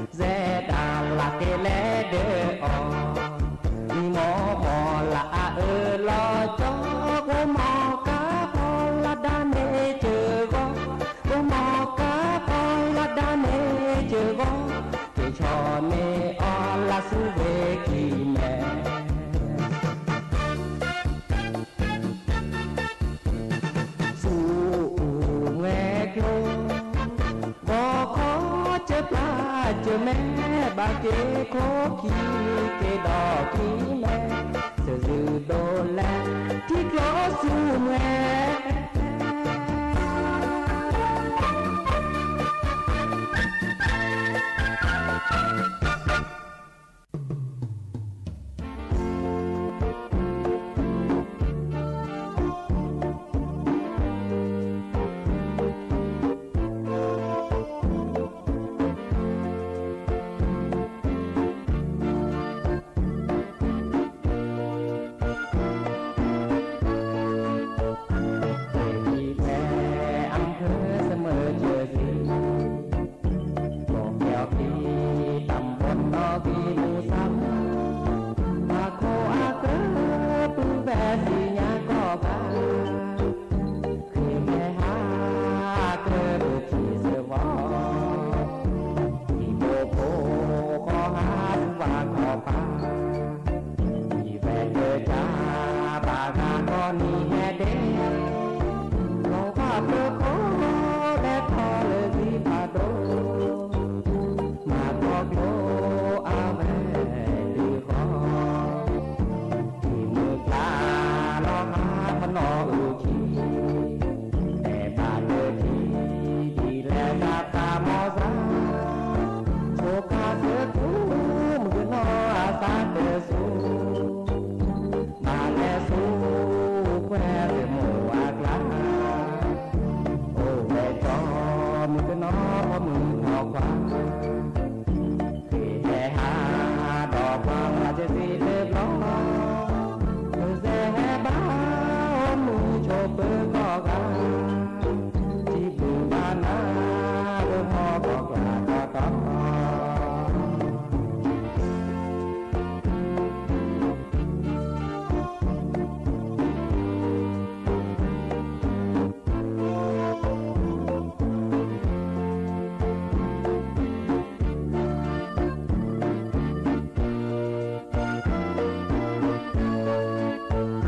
စဲဒၣ်လၢက့ၤလဲၤဒၢအီၤ မံမီၢ်မီၢ်လၢအအၢလီၤကၠီ ဂီၤမီၢ်ကါဖီလီၤဒါန့ၣ်စၢၤဂီၤ ဂီၤမီၢ်ကါဖီလီၤဒါန့ၣ်စၢၤဂီၤ က့ၤဆီၣ်န့ၢ်အီၤလၢဆူဝ့ၢ်ကံၢ်မဲ ကမ့ၢ်ဘၣ်က့ၤခိၣ်ခံ က့ၤဒီးခံမဲာ်, စၢၤစုဒိးလဲ ထံကျိဆူမဲာ်. ဖဲအံၤဖဲအဖၢၣ်စမၢၢ်ကၢၢ်စံ ကီၢ်ကၠီၣ်ကံ တၢ်ဘီနီၣ်ဂံၢ်မူစၢ်, ဘၣ်ခိၣ်အကၢၢ် ပုၢ်ဝဲၢ်စံညါကီၢ်ဂၤ, ဃ့ဟဲဟးကၢၢ်ပထံၣ်စၢၤဘီ, ထံဖိကီၢ်ဖိဃီဟးဆူဘၣ်ခီၣ်ဖး, ယံၤဝဲတၢ်ကၢ် ဘၣ်ဂၤကီၢ်နံၤဟဲဒ့, လီၤဘၣ်ဖျၢၣ်ခိၣ် လဲၤထီၣ်လၢဂံၢ်ဖးဒိၣ်, မၤကီၢ်ကျိအဝဲဒုးဃီ, ထံမုၢ်ကျါလီၤဟးပနီၣ်အုၣ်ခံ, တဲဘၣ်တၢ်ထံ ဒ်လဲၣ်သးသးမီၢ်စၢ်, ဆိကါစၢၤကူ မုၢ်ကနီၤအသးတၢၢ်ဆူ, ဘၣ်လဲၤဆူကွဲၤလၢမိၢ်အကျါ, အိၣ်ဝဲကၠီမုၢ်ကနီၤ မုၢ်ဖီခွါ, ဃ့ဟဲဟးဒီးပှၤမၤစၢၤစံတဘျီ, မုၢ်စဲဟဲဘါ အိၣ်မုာ်ဆိးပၢၤကီၢ်ဂၤ, ထံဘျုးဘၣ်နၤ လၢဟီၣ်ကီၢ်ကျါ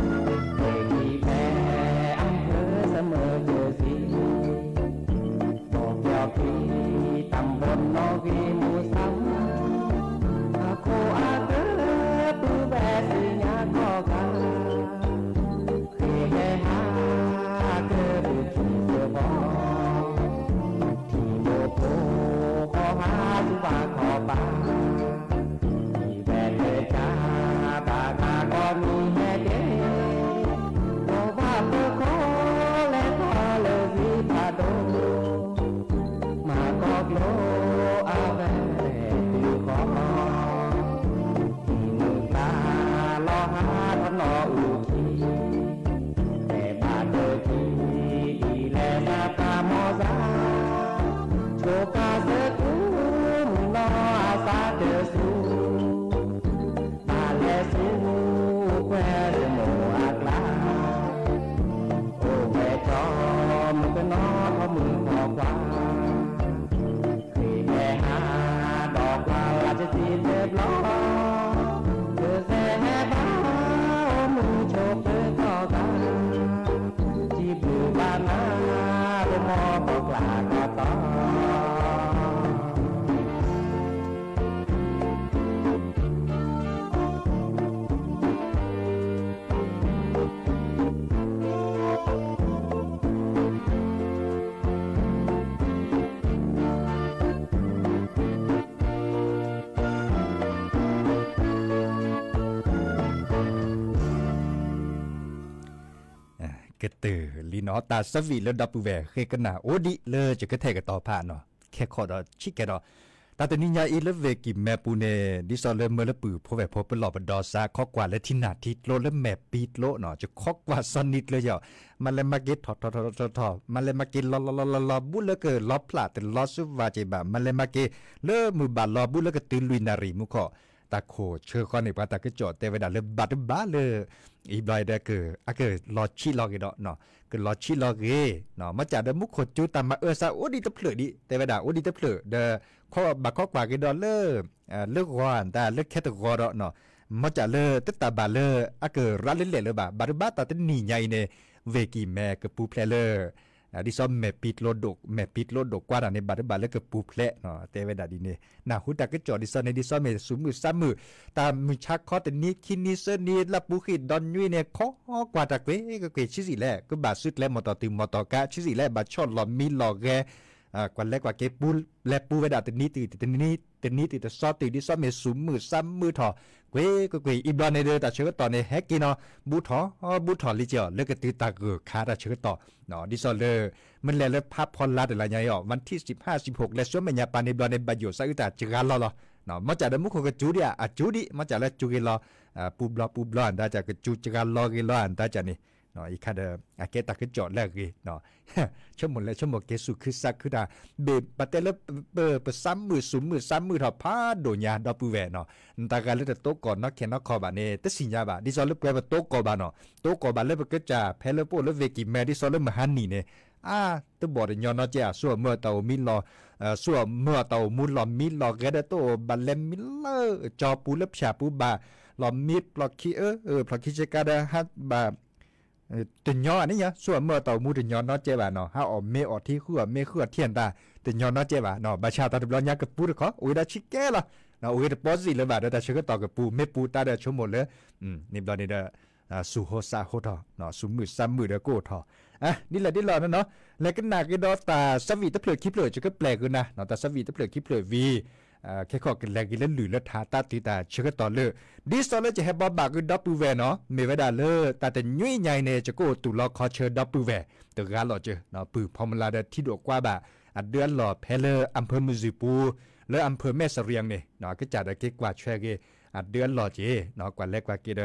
တီတီ ဖဲအံၤဖဲအဖၢၣ်စမၢၢ်ကၢၢ်စံ ကီၢ်ကၠီၣ်ကံ တၢ်ဘီနီၣ်ဂံၢ်မူစၢ်, ဘၣ်ခိၣ်အကၢၢ် ပုၢ်ဝဲၢ်စံညါကီၢ်ဂၤ, ဃ့ဟဲဟးကၢၢ်ပထံၣ်စၢၤဘီ, ထံဖိကီၢ်ဖိဃီဟးဆူဘၣ်ခီၣ်ဖး, ယံၤဝဲတၢ်ကၢ် ဘၣ်ဂၤကီၢ်နံၤဟဲဒ့, လီၤဘၣ်ဖျၢၣ်ခိၣ် လဲၤထီၣ်လၢဂံၢ်ဖးဒိၣ်, မၤကီၢ်ကျိအဝဲဒုးဃီ, ထံမုၢ်ကျါလီၤဟးပနီၣ်အုၣ်ခံ, တဲဘၣ်တၢ်ထံ ဒ်လဲၣ်သးသးမီၢ်စၢ်, ဆိကါစၢၤကူ မုၢ်နီၤအသးတၢၢ်ဆူ, ဘၣ်လဲၤဆူကွဲၤလၢမိၢ်အကျါ, အိၣ်ဝဲကၠီမုၢ်ကနီၤ မုၢ်ဖီခွါ, ဃ့ဟဲဟးဒီးပှၤမၤစၢၤစံတဘျီ, မုၢ်စဲဟဲဘါ အိၣ်မုာ်ဆိးပၢၤကီၢ်ဂၤ, ထံဘျုးဘၣ်နၤ လၢဟီၣ်ကီၢ်ကျါတီတီ. ကတၢၢ်လံနီၤ တၢ်ဆၢဝံၤလၢဒီပုၢ်ဝဲၢ်ဃ့ကနၣ်အိၣ်ဒံးလၢယကထဲးကတီၤဖးနီၤ ခဲခီဒီးဆံးကဲဒီး တၢ်တနံၤညါအံၤလၢဝ့ၢ်ကံၢ်မဲပူၤန့ၣ် ဒ်သိးလၢမၢလၢပှၢ်ဖိဝဲၢ်ဖိပလီၢ်ပဒီစါ ခီကွၢ်လၢထံနၢ်ထံကျိလၢမဲာ်ပံကျိနီၤ ယခီကွၢ်စီၤနံၤကျၢၤယီၤ မၤလဲၤမၤက့ၤထီၣ်ထီၣ်ထီၣ်ထီၣ်ထီၣ် မၤလဲၤမၤက့ၤလီၤလီၤလီၤလီၤလီၤ ဘူးလၢကလီဖျးတလီၤဆူဝဲက့ၤဘၣ် မၤလဲၤမၤက့ၤ လၢမုၢ်ဘၣ်လီၤ ဘူးလၢကတုၤလွံၢ်နၣ်ရံၣ်မူခီ တၢ်ခိၣ်ဆၢဃီန့ၣ် ပှၤတၢ်ကစီၣ်တဲဝဲဒၣ်လၢဘၣ်တဘၣ်လၢ အံၤဘျီဒီးက အကလီၤဆံးလီၤဂ့ၤဒီး ကလီၤဆံးလီၤဂ့ၤ မ့ၢ်စးဒီးမူခိၣ်စူၤတၢ်မၤအၢစးအိၣ်ဒံးတဖျၢၣ်ဒံး တဲဝဲဒၣ်အိၣ်ဒံးတဖျၢၣ်ဒီး ဘၣ်ခီကွၢ်က့ၤဒီးလၢ လၢဂီၤတၢ်လၢခဲတဂီၤဒီး မ့ၢ်စးလၢတတၢ်ဘၣ်လၢအကရးလၢလဲၣ်လၢၤဘၣ် ဘၣ်တဘၣ်တၢ်တနံၤညါအံၤန့ၣ် ဝ့ၢ်ကံၢ်မဲကပူၤဖျဲးလၢ ဒ်သိးမဲာ်ပံကျိဒိၣ် မဲာ်ပံကျိဒိၣ်ကွၢ်တၢ်န့ၣ် ဘၣ်တဘၣ်လၢကပူၤဖျဲး တဲဝဲဒၣ်ဒ်န့ၣ် နၢ်ဟူတၢ်ကစီၣ်ဒ်သိးန့ၣ် ဒ်သိးမ့ၢ်စူၤမုၣ်စါမုၣ် တၢ်မုၢ်ဆါခီတနံၤခံနံၤသၢနံၤ လၢပူၤဃံၣ်ဒီးနွံန့ၣ် ခိးကွၢ်တၢ်ကွ့ၢ်ကွ့ၢ်ဆံးဆံးလဲၣ် ကဘၣ်စုကျဲမီၢ်တီၢ်တုၤမီၢ်တီၢ်ကါဆံးဆံးလဲၣ် ဘၣ်ဆီၣ်လီၤမံလီၤဂဲၤ ကွၢ်လဲၤကွၢ်က့ၤပူၤလဲၤပူၤဝဲဒၣ်တနံၤတုၤ တနံၤတုၤတသီတုၤ ဒ်သိးမ့ၢ်စူၤမုၣ်စါမုၣ်ထီၣ် ကွ့ၢ်ကွ့ၢ်ကွ့ၢ် အံၤဘျီန့ၣ်ဒီး တၢ်ဆၢကတီၢ်န့ၣ် ဟဲက့ၤနီၤ ဘူးထီၣ် ဘူးထီၣ်လံက့ၤအီၤ လၢကတုၤတၢ်ဂၢၢ်ခါတၢ်ဆၢကတီၢ် ဒ်သိးလၢ မ့ၢ်လဲၤလၢဖးဖီလာ်တလါညါအံၤအီၤ วันที่สิบห้า สิบหก လဲၤဆူမဲာ်ညါပၤန့ၣ်ဘျီန့ၣ် ဘၣ်ယိၣ်စးအုးတၢ်စှၤလီၤလီၤ မ်စးဒီးမူခိၣ်ကစူၤဒံးဧါ အစူၤဒံး မ်စးလၢစူၤဂ့ၤလီၤ ပူၤဘျီပူၤဘျီအတၢ်ကစူၤစှၤလီၤဂ့ၤလီၤအတၢ်န့ၣ် အံၤခါဒီး အကဲတၢ်ကစီၣ်လၢအဂ့ၤ ဆိကမိၣ်လဲၤဆိကမိၣ်က့ၤစူၤခုစးခုတၢ် ဘၣ်ပတဲလၢ ပစးမုာ်စူၤမုာ်စးမုာ်ထီၣ်ဖးဒိၣ်ညါဒီပုၢ်ဝဲၢ်နီၤ နတဂၤလၢတတိကီၢ်နီၢ်ခဲနီၢ်ခီဘၣ်န့ၣ် တသ့ၣ်ညါဘၣ် ဒ်သိးလၢပှဲၤပတိကီၢ်ဘၣ်နီၤ တိကီၢ်ဘၣ်လၢပကစၢ်ဖဲလၢပအိၣ်လၢဝ့ၢ်ကံၢ်မဲ ဒ်သိးလၢမဟါနံၤန့ၣ် အါ တဘီၣ်တညီနီတစဲး အစိအမၢအတၢ်အိၣ်မံလီၤ စိအမၢအတၢ်အိၣ်မူလီၤမံလီၤဂဲၤဒီးတအိၣ်ဘၣ်လဲၤမံလၢကၠီပူၤလၢဖၠၣ်ပူၤဘၣ် လီၤမံဖျီၣ်ခံအၢ ဖျီၣ်ခံဆ့ကၤဒီးဟးဘၣ် တညီန့ၣ်ညါ စိအမၢအတၢ်အိၣ်မူတညီနီတစဲးဘၣ်နီၤ ဟးအီၣ်မ့ၤအီၣ်ထံ ဃုအီၣ်မ့ၤဃုအီၣ်ထံအတၢ် တညီနီတစဲးဘၣ်နီၤ ဘၣ်ဆၣ်တၢ်တဘျီညါကပူၤတခီ အိၣ်ဝဲဒၣ်ဆံးကဲလီၤ အိၣ်ဂ့ၤတပီစံၣ်လၢၤဘၣ်ဒီးတၢ်ဆၢကတီၢ်ကပူၤ မ့ၢ်ပူၤတၢ်ဒီးဆိကမိၣ်လၢ န့ၣ်ဘျီန့ၣ်ဒီး စူၤဟိစးဟိထီၣ် စူၤမုာ်စးမုာ်ဒီးကအိၣ်ထီၣ် ဒ်လဲၣ်ဒ်လဲၣ်နီၤနီၤ လဲၤကနၣ်က့ၤဒီးတၢ်ဆၢဝံၣ်တဖျၢၣ်ခံဖျၢၣ် ယကပျဲၢ်က့ၤနၤ တၢ်ဆၢဝံၣ်တဖျၢၣ်ခံဖျၢၣ်ဝံၤ ခဲခီကလဲၤက့ၤလၢလုၢ်လၢထးတၢ်တုၤတၢ်ဆၢကတီၢ်လၢ ဒ်သိးလၢယဟဲဘီဘၣ်က့ၤဒီပုၢ်ဝဲၢ်နီၤ မ့ၢ်ဝဲဒၣ်လၢတၢ်တနွံညါအံၤန့ၣ် ယကအိၣ်တူၢ်လီၤခီဆၢဒီပုၢ်ဝဲၢ် တဂၤလီၤစၢၤ ပုၢ်ဖီမုၢ်လၢ်ဒီးထံဒိၣ်ကွၢ်ဘၣ် အဒၢအလီၢ်ဖဲလၢ อำเภอ မုၢ်ဇုၢ်ပူၤ လၢ อำเภอ แม่เสลียง န့ၣ် ကစၢ်ဒီးက့ၤကွၢ်ဆွဲက့ၤ အဒၢအလီၢ်က့ၤ ကွၢ်လဲၤကွၢ်က့ၤဒီး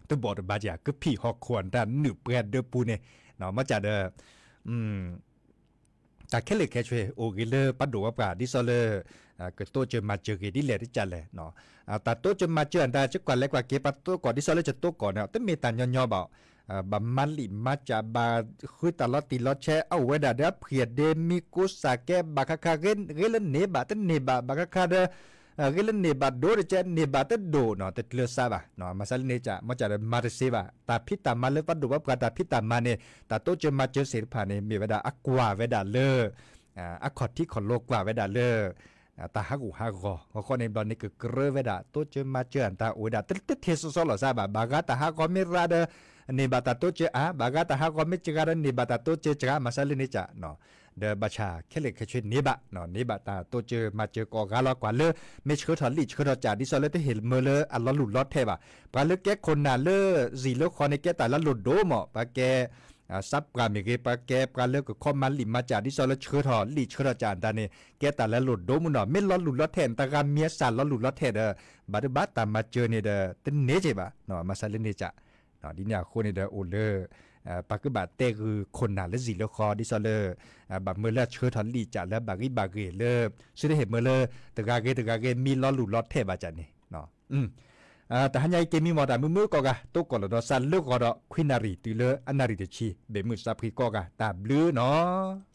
တဘီၣ်တဘၣ်က့ၤ ကဖံးဟီၣ်ခိၣ်အတၢ်နုာ်ပှဲၤဒၢပူၤန့ၣ် မ့ၢ်စးဒီး တၢ်ခဲလၢာ်ခဲဆ့ အိၣ်ဂ့ၤလၢပှၤဒိၣ်ပှၤပှၢ် ဒ်သိးလၢ ကတိစၢၤမၤစၢၤဂ့ၤဒ်လဲၣ်တကးလဲၣ် တၢ်တိစၢၤမၤစၢၤအတၢ် ယကွၢ်လဲၤကွၢ်က့ၤပှၤတိကီၢ် ဒ်သိးလၢယတိကီၢ်န့ၣ် တမ့ၢ်တၢ်ညီညီဘၣ် ဘၣ်မၤလံာ်မၤစၢၤ ဘၣ်ဃုတၢ်လီၤတံၢ်လီၤဆဲး အအိၣ်ဝဲဒၣ်ဒီးအဖှံၣ်အဒ့ မံကိးစၢ်ကဲ ဘၣ်ဃးဃး ဂ့ၤလၢန့ၢ်ဘၣ်တန့ၢ်ဘၣ် ဘၣ်ဃးဃးဒီး ဂ့ၤလၢန့ၢ်ဘၣ်ဒိတကဲ န့ၢ်ဘၣ်တဒိၣ်နီၤ တကျၢၤစးဘၣ် မၤစးလၢန့ၣ်က မ့ၢ်စးဒီးမၤတသ့ဘၣ် တၢ်ဖံးတၢ်မၤလၢပှၤဒိၣ်ပှၤပှၢ် တၢ်ဖံးတၢ်မၤန့ၣ် တၢ်တိစၢၤမၤစၢၤသ့ၣ်တဖၣ်န့ၣ် မ့ၢ်ဝဲဒၣ်အကွၢ်ဝဲဒၣ်လၢ အခီၣ်ထံးခီၣ်လိၤကွၢ်ဝဲဒၣ်လၢ တၢ်ဟးဂူာ်ဟးဂီၤ ဂီၤခီန့ၣ်ဘျီန့ၣ် ကကြၢးဝဲဒၣ် တိစၢၤမၤစၢၤအတၢ်အိၣ်ဝဲဒၣ် တထံၣ်စီစီလီၤစးဘၣ် ဘၣ်ဂၤတၢ်ဟးဂီၤမ့ၢ်ရၤဒီး န့ၢ်ဘၣ်တၢ်တိစၢၤအါ ဘၣ်ဂၤတၢ်ဟးဂီၤမ့ၢ်စှၤဒီး န့ၢ်ဘၣ်တၢ်တိစၢၤစှၤ မၤစးလၢန့ၣ်က ဒီးဘၣ်ဆၣ်ခဲလၢာ်ခဲဆ့န့ၢ်ဘၣ် န့ၢ်ဘၣ်တၢ်တိစၢၤမၤစၢၤကိးဂၤလီၤ ကွၢ်လၢ မ့ၢ်ဆှၢထီၣ်လံာ်ဆှၢထီၣ်စၢ် ဒ်သိးလၢတဟ့ၣ်မၢလၢအလီၤလူၢ်လီၤထဲးဘၣ် ပှၤလၢကဲခိၣ်နၢ်လၢ စံၣ်လၢဃီန့ၣ် ကဲတၢ်လၢလိၢ်ဒိၣ်မး ပှၤကဲ စးပှၢ်မ့ၢ်ဂ့ၤ ပှၤကဲပှၤလၢကခီမၤလံာ်မၤစၢ် ဒ်သိးလၢဆှၢထီၣ်လံာ်ဆှၢထီၣ်စၢ်အတၢ်န့ၣ် ကဲတၢ်လၢလိၢ်ဒိၣ်မးနီၤ မ့ၢ်လီၤလူၢ်လီၤထဲး တဂၤမံၤအစၢ်လီၤလူၢ်လီၤထဲးဒီး ဘၣ်ဒုးဘၣ်တၢ်မၤစၢၤန့ၣ်ဒီး တန့ၢ်က့ၤဘၣ် မၤစးလၢန့ၣ်က ဒ်န့ၣ်အဃိန့ၣ်ဒီးအိၣ်လၢ ပှၤကဘၣ်တဲဂုာ်ခိၣ်နၢ်လၢစံၣ်လၢဃီ ဒ်သိးလၢ ဘၣ်မၢလၢအဆှၢထီၣ်လံာ်စၢ်လၢဘၣ်ဂံၢ်ဘၣ်ဂ့ၤလၢ သုတဟ့ၣ်မၢလၢ တဂၤဂ့ၤတဂၤဂ့ၤ မံၤလီၤလူၢ်လီၤထဲးဘၣ်ကန့ၣ် တဟါညါအံၤက့ၤမံမီၢ်တၢ်မုာ်မုာ်ကိးဂၤ တိကိးလီၤဒီးစးလၢဂီၤဒီး ခွံနၣ်ရံၣ်တုၤလၢအနၣ်ရံၣ်တဆံ ဘ့ၣ်မုၢ်စးဖှံကိးဂၤ တၢ်ဘျုးနီၤ.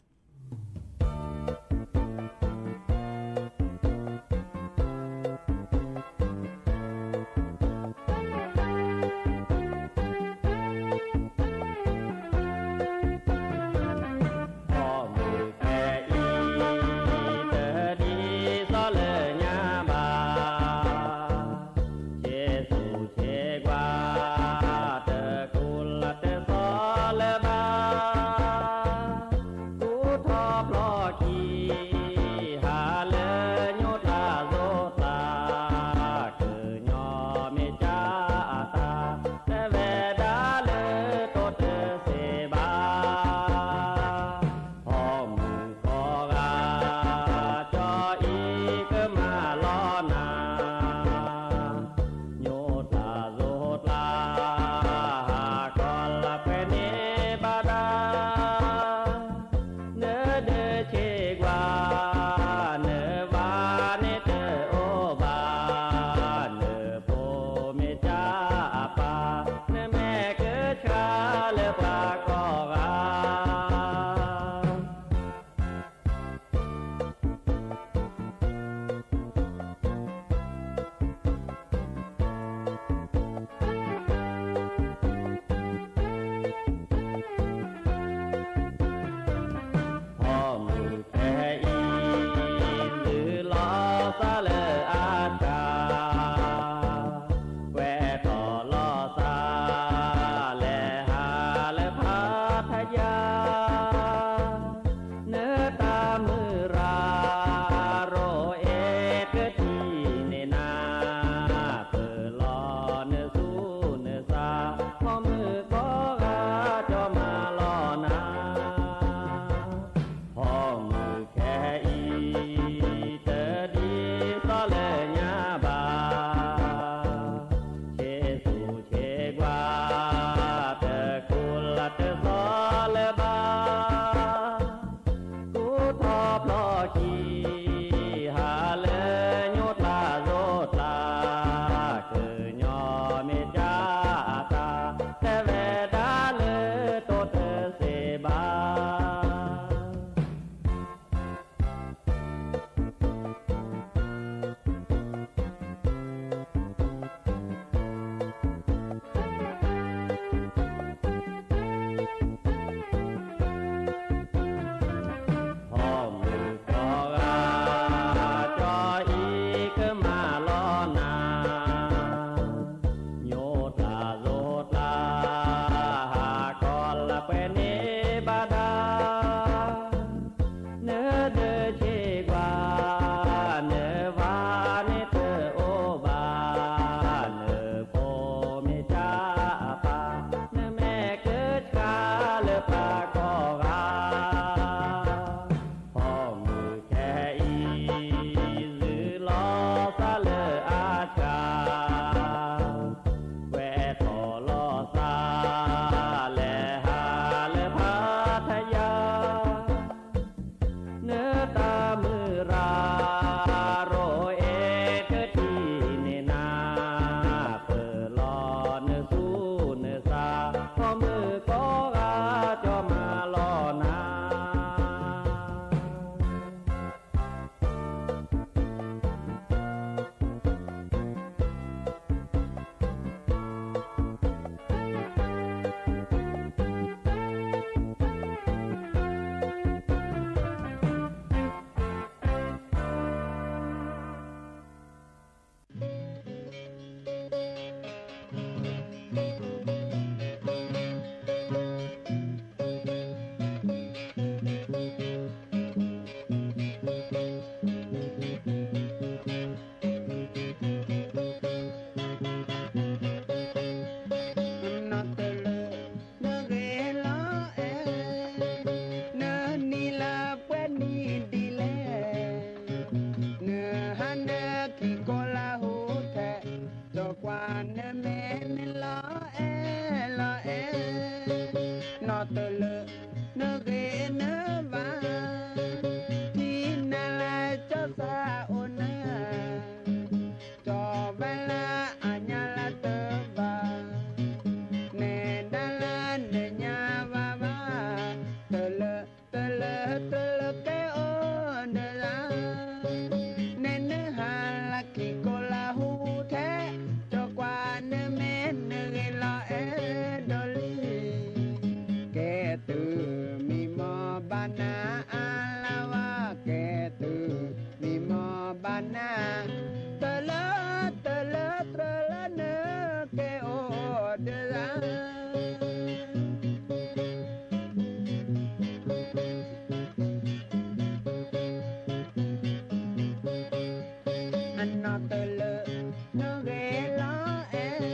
ကၠီသးအိၣ်နၤ, ကၠီဝဲလၢအညါလၢတဘၣ်, နဲဒၣ်လၢနညါဘၣ်ဘၣ်, တလၢ တလၢတလၢကဲအိၣ်ဒီးယၤ, နဲနဟးလၢခံကိးလၢဟူထဲ, ကၠီကွၢ်နမဲာ်နဂ့ၤလီၤအဲၣ်ဒိးလံ, ကဲတုၤမံမီၢ်ဘၣ်နၤအါလၢဝါ, ကဲတုၤမံမီၢ်ဘၣ်နၤ, တလၢ တလၢတလၢနကဲအိၣ်ဒီးယၤ အနီၢ်တလၢ နဂ့ၤလီၤအဲၣ်,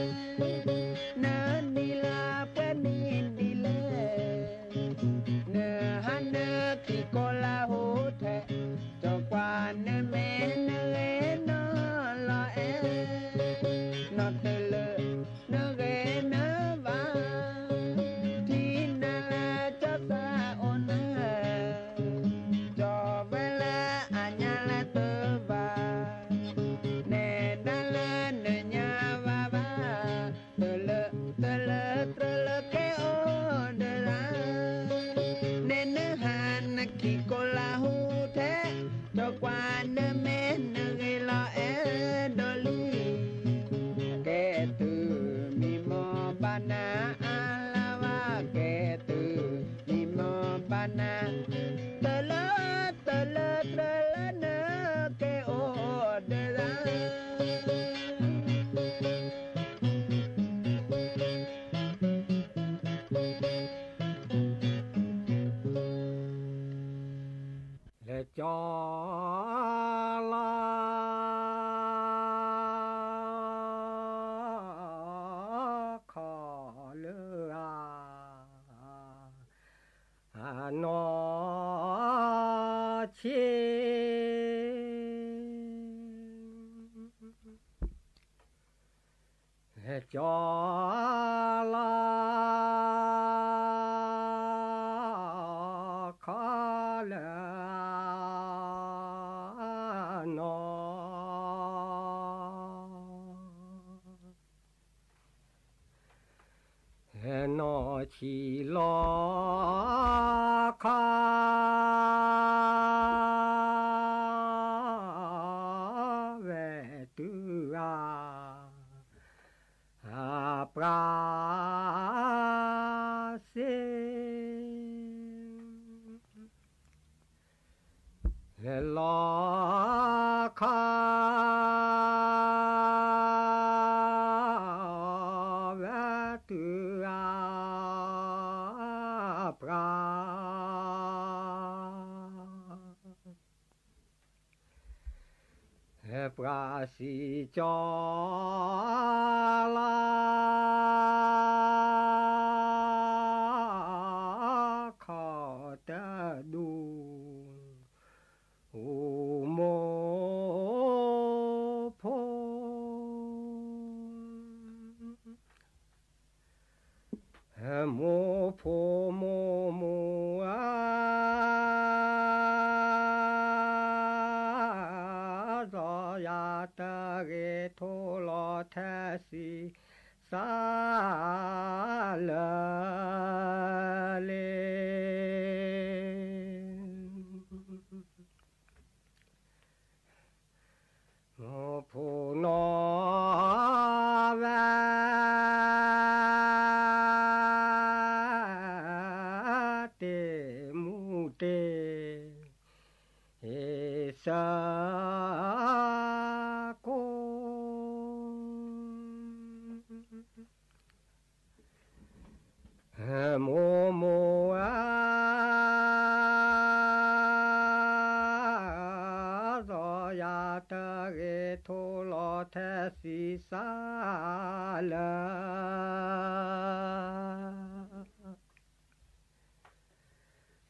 နနံၤလၢပှဲၤနံၤဒ်လဲၣ်, နဟးနခံကိးလၢဟူထဲ, ကၠီကွၢ်နမဲာ်နဂ့ၤနီၢ်လီၤအဲၣ်, နီၢ်တလၢ နဂ့ၤနဘၣ်, ထံနၤလၢကၠီသးအိၣ်နၤ, ကၠီဝဲလၢအညါလၢတဘၣ်, နဲဒၣ်လၢနညါဘၣ်ဘၣ်, တလၢ တလၢတလၢကဲအိၣ်ဒီးယၤ, နဲနဟးနခံကိးလၢဟူထဲ, ကၠီကွၢ်နမဲာ်နဂ့ၤလီၤအဲၣ်ဒိးလံ, ကဲတုၤမံမီၢ်ဘၣ်နၤအါလၢဝါ, ကဲတုၤမံမီၢ်ဘၣ်နၤ, တလၢ တလၢတလၢနကဲအိၣ်ဒီးယၤ လဲၤကၠီလီၤခီၣ်လၢအ အနီၢ်ဆံး လဲၤကၠီလီၤခီၣ်လၢအ နီၢ် နီၢ်ဆံးလီၤခီၣ်ဝဲတုၤအ အပြၢ်စ့ လီၤခီၣ်ဝဲတုၤအ ပြၢ် ပြၢ်စံၣ်ကၠီလီၤခီၣ်တဒူၣ် မိၢ်ဖိ မိၢ်ဖိမိၢ်မိၢ်ဧၢ, စီၤယၤတဂ့ၤထိၣ်လီၤထဲစံးစၢ်လၢာ်လံ မိၢ်ဖိနီၢ်ဝဲ တ့ၢ်မူတ့ၢ် ဟ့ၣ်စၢကိ မိၢ်မိၢ်ဧၢ, စီၤယၤတဂ့ၤထိၣ်လီၤထဲစံးစၢ်လၢ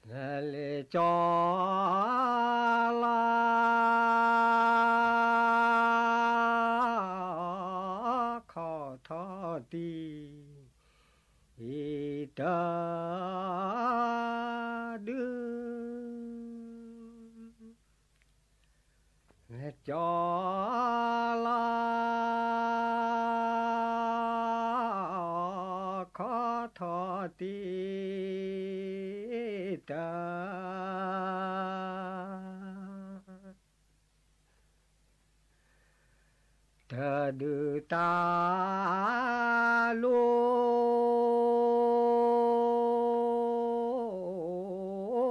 ာ် လဲၤကၠီလီၤ ခီၣ်ထီၣ်တံၢ် အံၤတဒု ကၠီလီၤခီထီၣ်တံၢ် တၢ် တၢ်ဒုးတၢ် လိ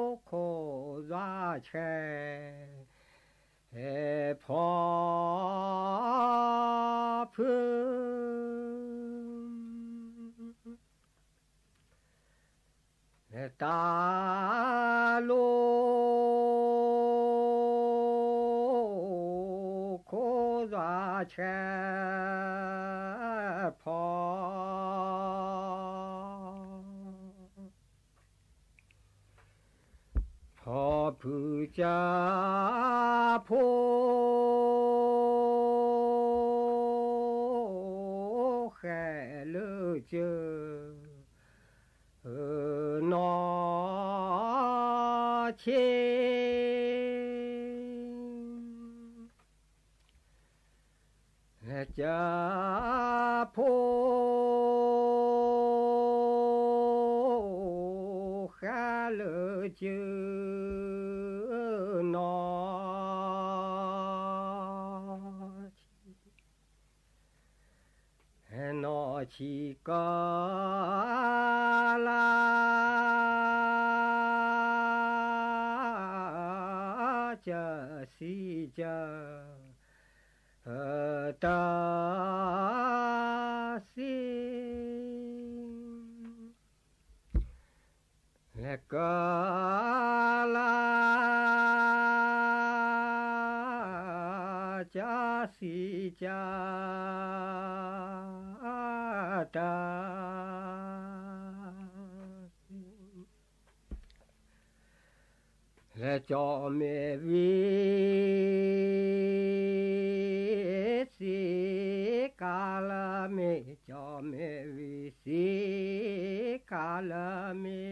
ၤ ခိၣ်ယွၤဆဲး ဖီဖု တၢ်လိၤ ခိၣ်ယွၤဆဲး ဖီ ဖီဖုကၢ်ဖိ ဃဲလၢကၢၢ် နီၢ်ဆံး ကၢၢ်ဖိ ဃဲလၢကၢၢ် နီၢ်ဆံး နီၢ်ဆံးကၢၢ်လၢ ကၢၢ်စံးကၢၢ် တၢ်စံး လဲၤကၢၢ်လၢ ကၢၢ်စံးကၢၢ် တၢ် လဲၤကၠီၣ်မ့ၢ်ဝံၤ စံးကၢ်လၢမ့ၢ် ကၠီၣ်မ့ၢ်ဝံၤ စံးကၢ်လၢမ့ၢ်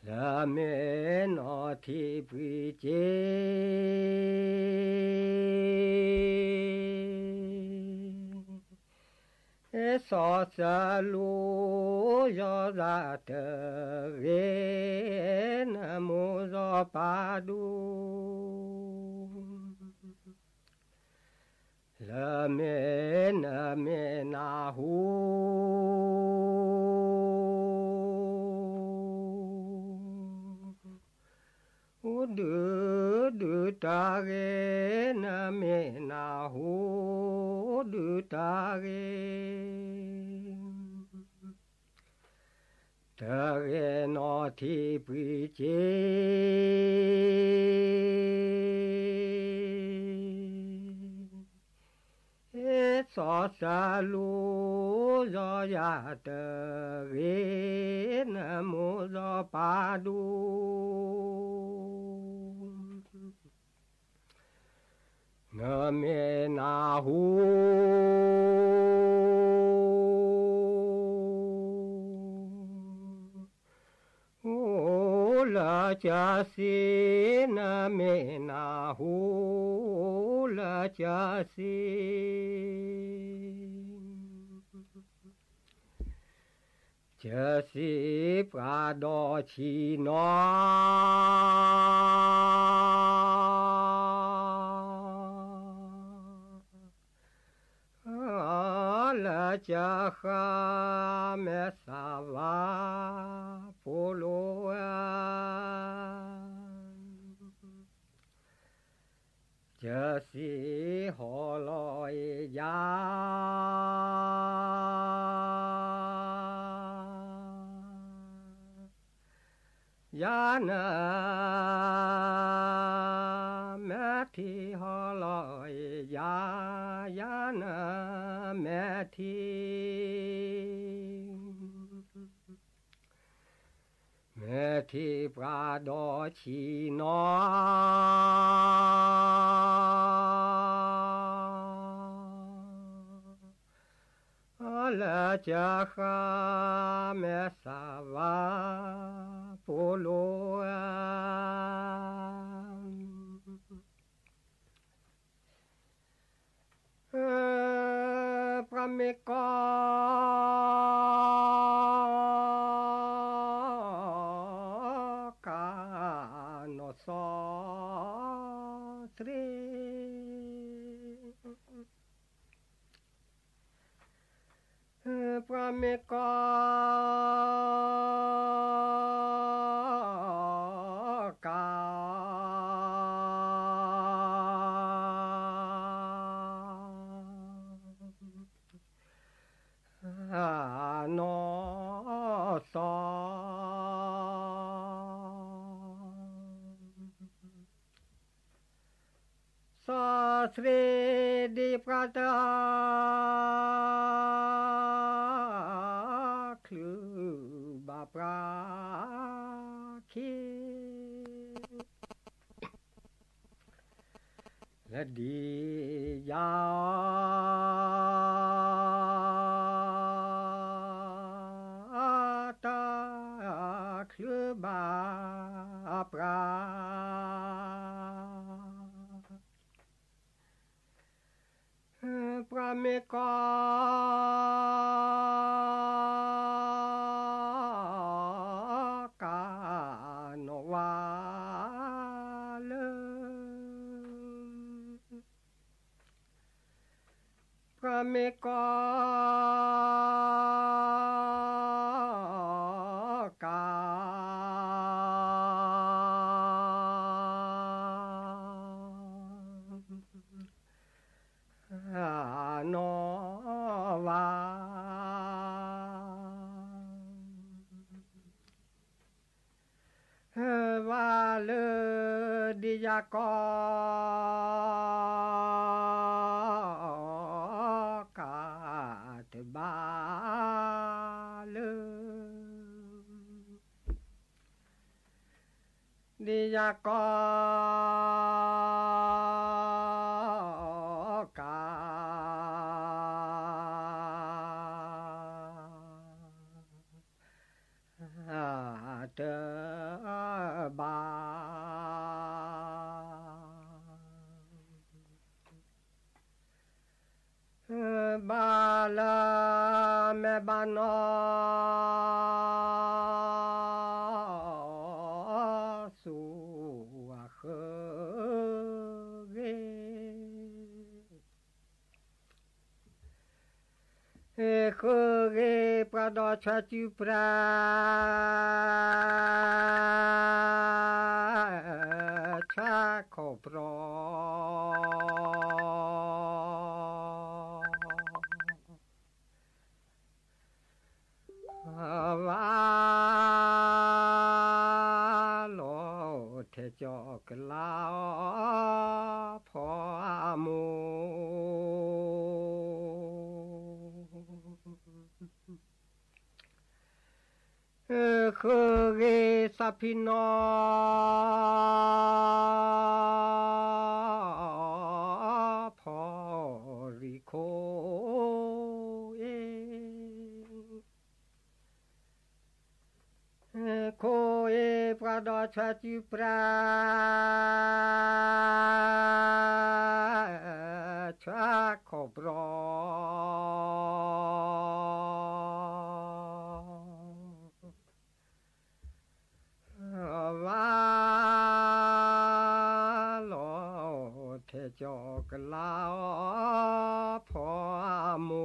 လၢမ့ၢ်နီၢ်ထံးပှ့ၤစ့ စီၤစလူ ယီၤယၤတဂ့ၤ နမိၢ်စီၤပၤဒူ လၢမ့ၢ်နမ့ၢ်နၢ်ဟူ ဒုးဒုးတၢ်ဂ့ၤ နမ့ၢ်နၢ်ဟူ ဒုးတၢ်ဂ့ၤ တဂ့ၤနီၢ်ထံးပှ့ၤစ့ စီၤစလူ ယီၤယၤတဂ့ၤ နမိၢ်စီၤပၤဒူ နမ့ၢ်နၢ်ဟူ လၢကၢၢ်စံး နမ့ၢ်နၢ်ဟူ လၢကၢၢ်စံး ကၢၢ်စံးပှၤဒီးဆံးနီၢ် လၢကၢၢ်ဃၢ် မဲာ်ဆၣ်ဝါ ပိာ်လိၤဧၢ ကၢၢ်စံးဟီၣ်လီၤအံၤယၤ ယၤန မဲာ်ထံဟီၣ်လီၤအံၤယၤ ယၤန မဲာ်ထံ မဲာ်ထံပှၤဒီးဆံးနီၢ် လၢကၢၢ်ဃၢ် မဲာ်ဆၣ်ဝါ ပိာ်လိၤဧၢ မ့ၢ်ကီ ကနီၢ်သီ သရ့ ပှၤမ့ၢ်ကီ က နီၢ်သီ သီသရ့ ဒ်ပှၤတချုးဘၣ်ပှၤ ခံ လၢဒ်ယၤ တချုးဘၣ်ပှၤ ပှၤမ့ၢ်ကီ ကနီၢ်ဝါလၢ ပှၤမ့ၢ်ကီ က နီၢ်ဝါ ဝါလၢဒ်ယၤကီ က တဘၣ်လၢ ဒ်ယၤကီ က တဘၣ် ဘၣ်လၢမဲာ်ဘၣ်နီၢ် သူအဃၢၤဂ့ၤ ဃၢၤဂ့ၤပှၤဒီးဆှၢစုပြၢ ဆှၢခီၣ်ပြီ ဝါလီၤထဲကၠီကလးအီၤ ဖီအမိၢ် ဃၢၤဂ့ၤသးဖံးနီၢ် ဖီရံခိၣ်အ့ၣ် ခိၣ်အ့ၣ်ပှၤဒီးဆှၢစုပြၢ ဆှၢခီၣ်ပြီ ဝါလီၤထဲကၠီကလးအီၤ ဖီအမိ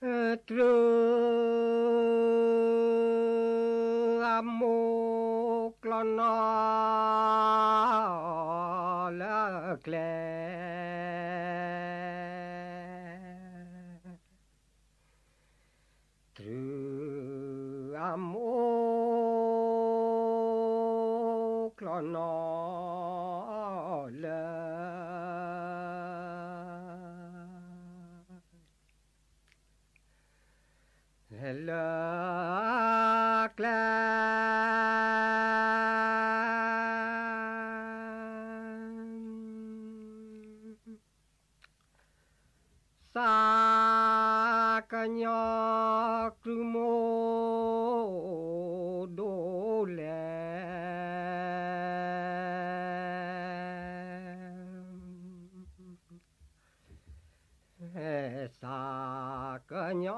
ၢ် တြူအမိၢ်ကျီၢ်နီၢ်လၢကျဲ တြူအမိၢ်ကျီၢ်နီၢ်လၢ လၢ လၢကျဲ သးကညီၤတြူမိၢ်ဒိၣ်လဲၣ် ကညီ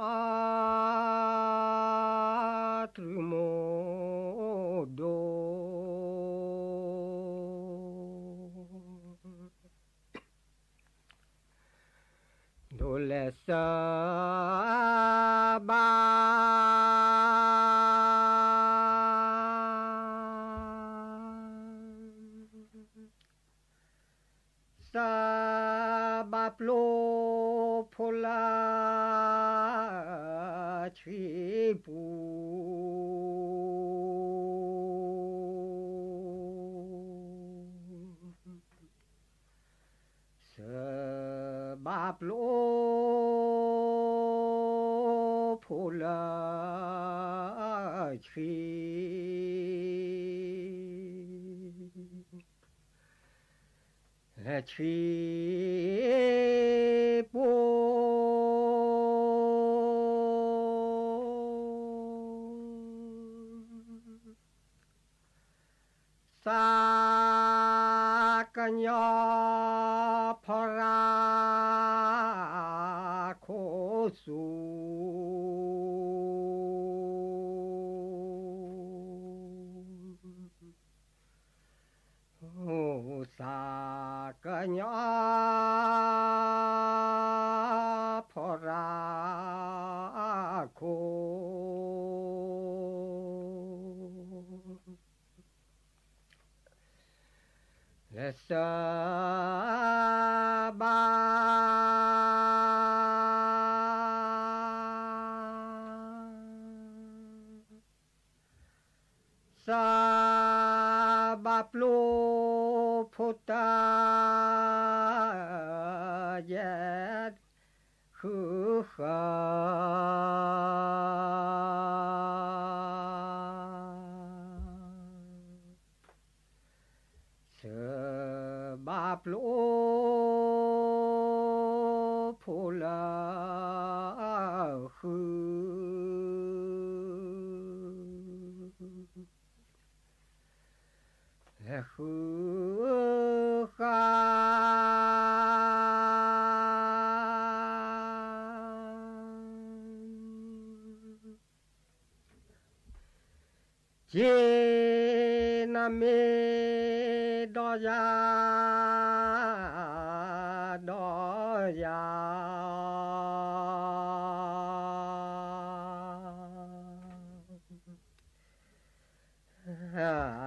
တြူၢ်မိၢ်ဒိၣ် ဒိးလဲၤစၢၤဘၣ် စၢၤဘၣ်ပျိဖိလၢဆှံပူၤ စၢၤဘၣ်ပျိဖိလၢဆှံ လၢဆှံပူၤ သးကညီၤဖီရၤခိၣ်ဆူ သးကညီၤဖီရၤခိၣ် လၢစၢၤဘၣ် စၢၤဘၣ်ပျိဖိတၢ်ယဲၢ် ဃုဃၢၤ စၢၤဘၣ်ပျိဖိလၢဃု လၢဃုဃၢၤ က့ၤနမ့ၢ်ဒီးယၤ ဒီးယၤ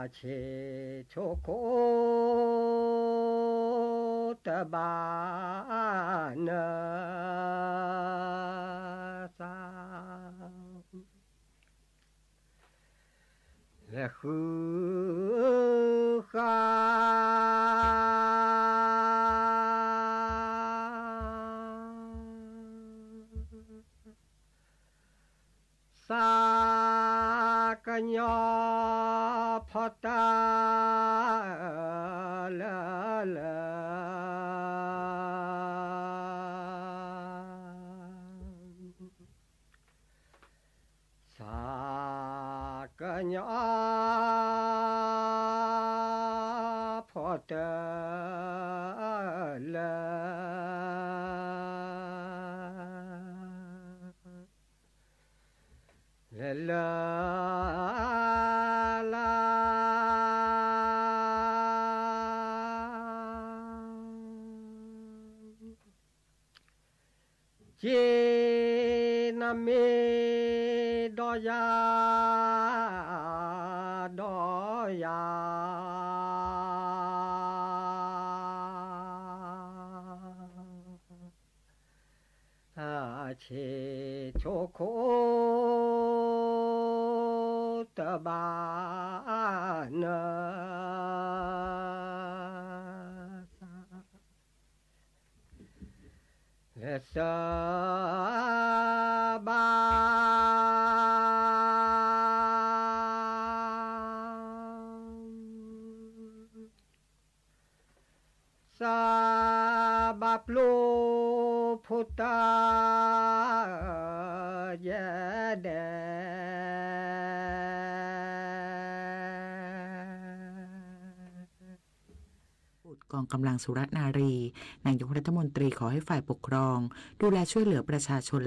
ဆံးဆိခိၣ်တဘၣ်နၢ သး လၢဃုဃၢၤ သးကညီၤဖီတၢ်လၢလၢ သးကညီၤဖီတၢ်လၢ လၢလၢ လၢ က့ၤနမ့ၢ်ဒီးယၤ ဒီးယၤ ဆံးဆိခိၣ်တဘၣ်နၢ လၢစၢၤ ဘၣ် စၢၤဘၣ်ပျိဖိတၢ်ယဲၢ်ဒဲး กองกำลังสุรนารี นายกรัฐมนตรีขอให้ฝ่ายปกครองดูแลช่วยเหลือประชาชน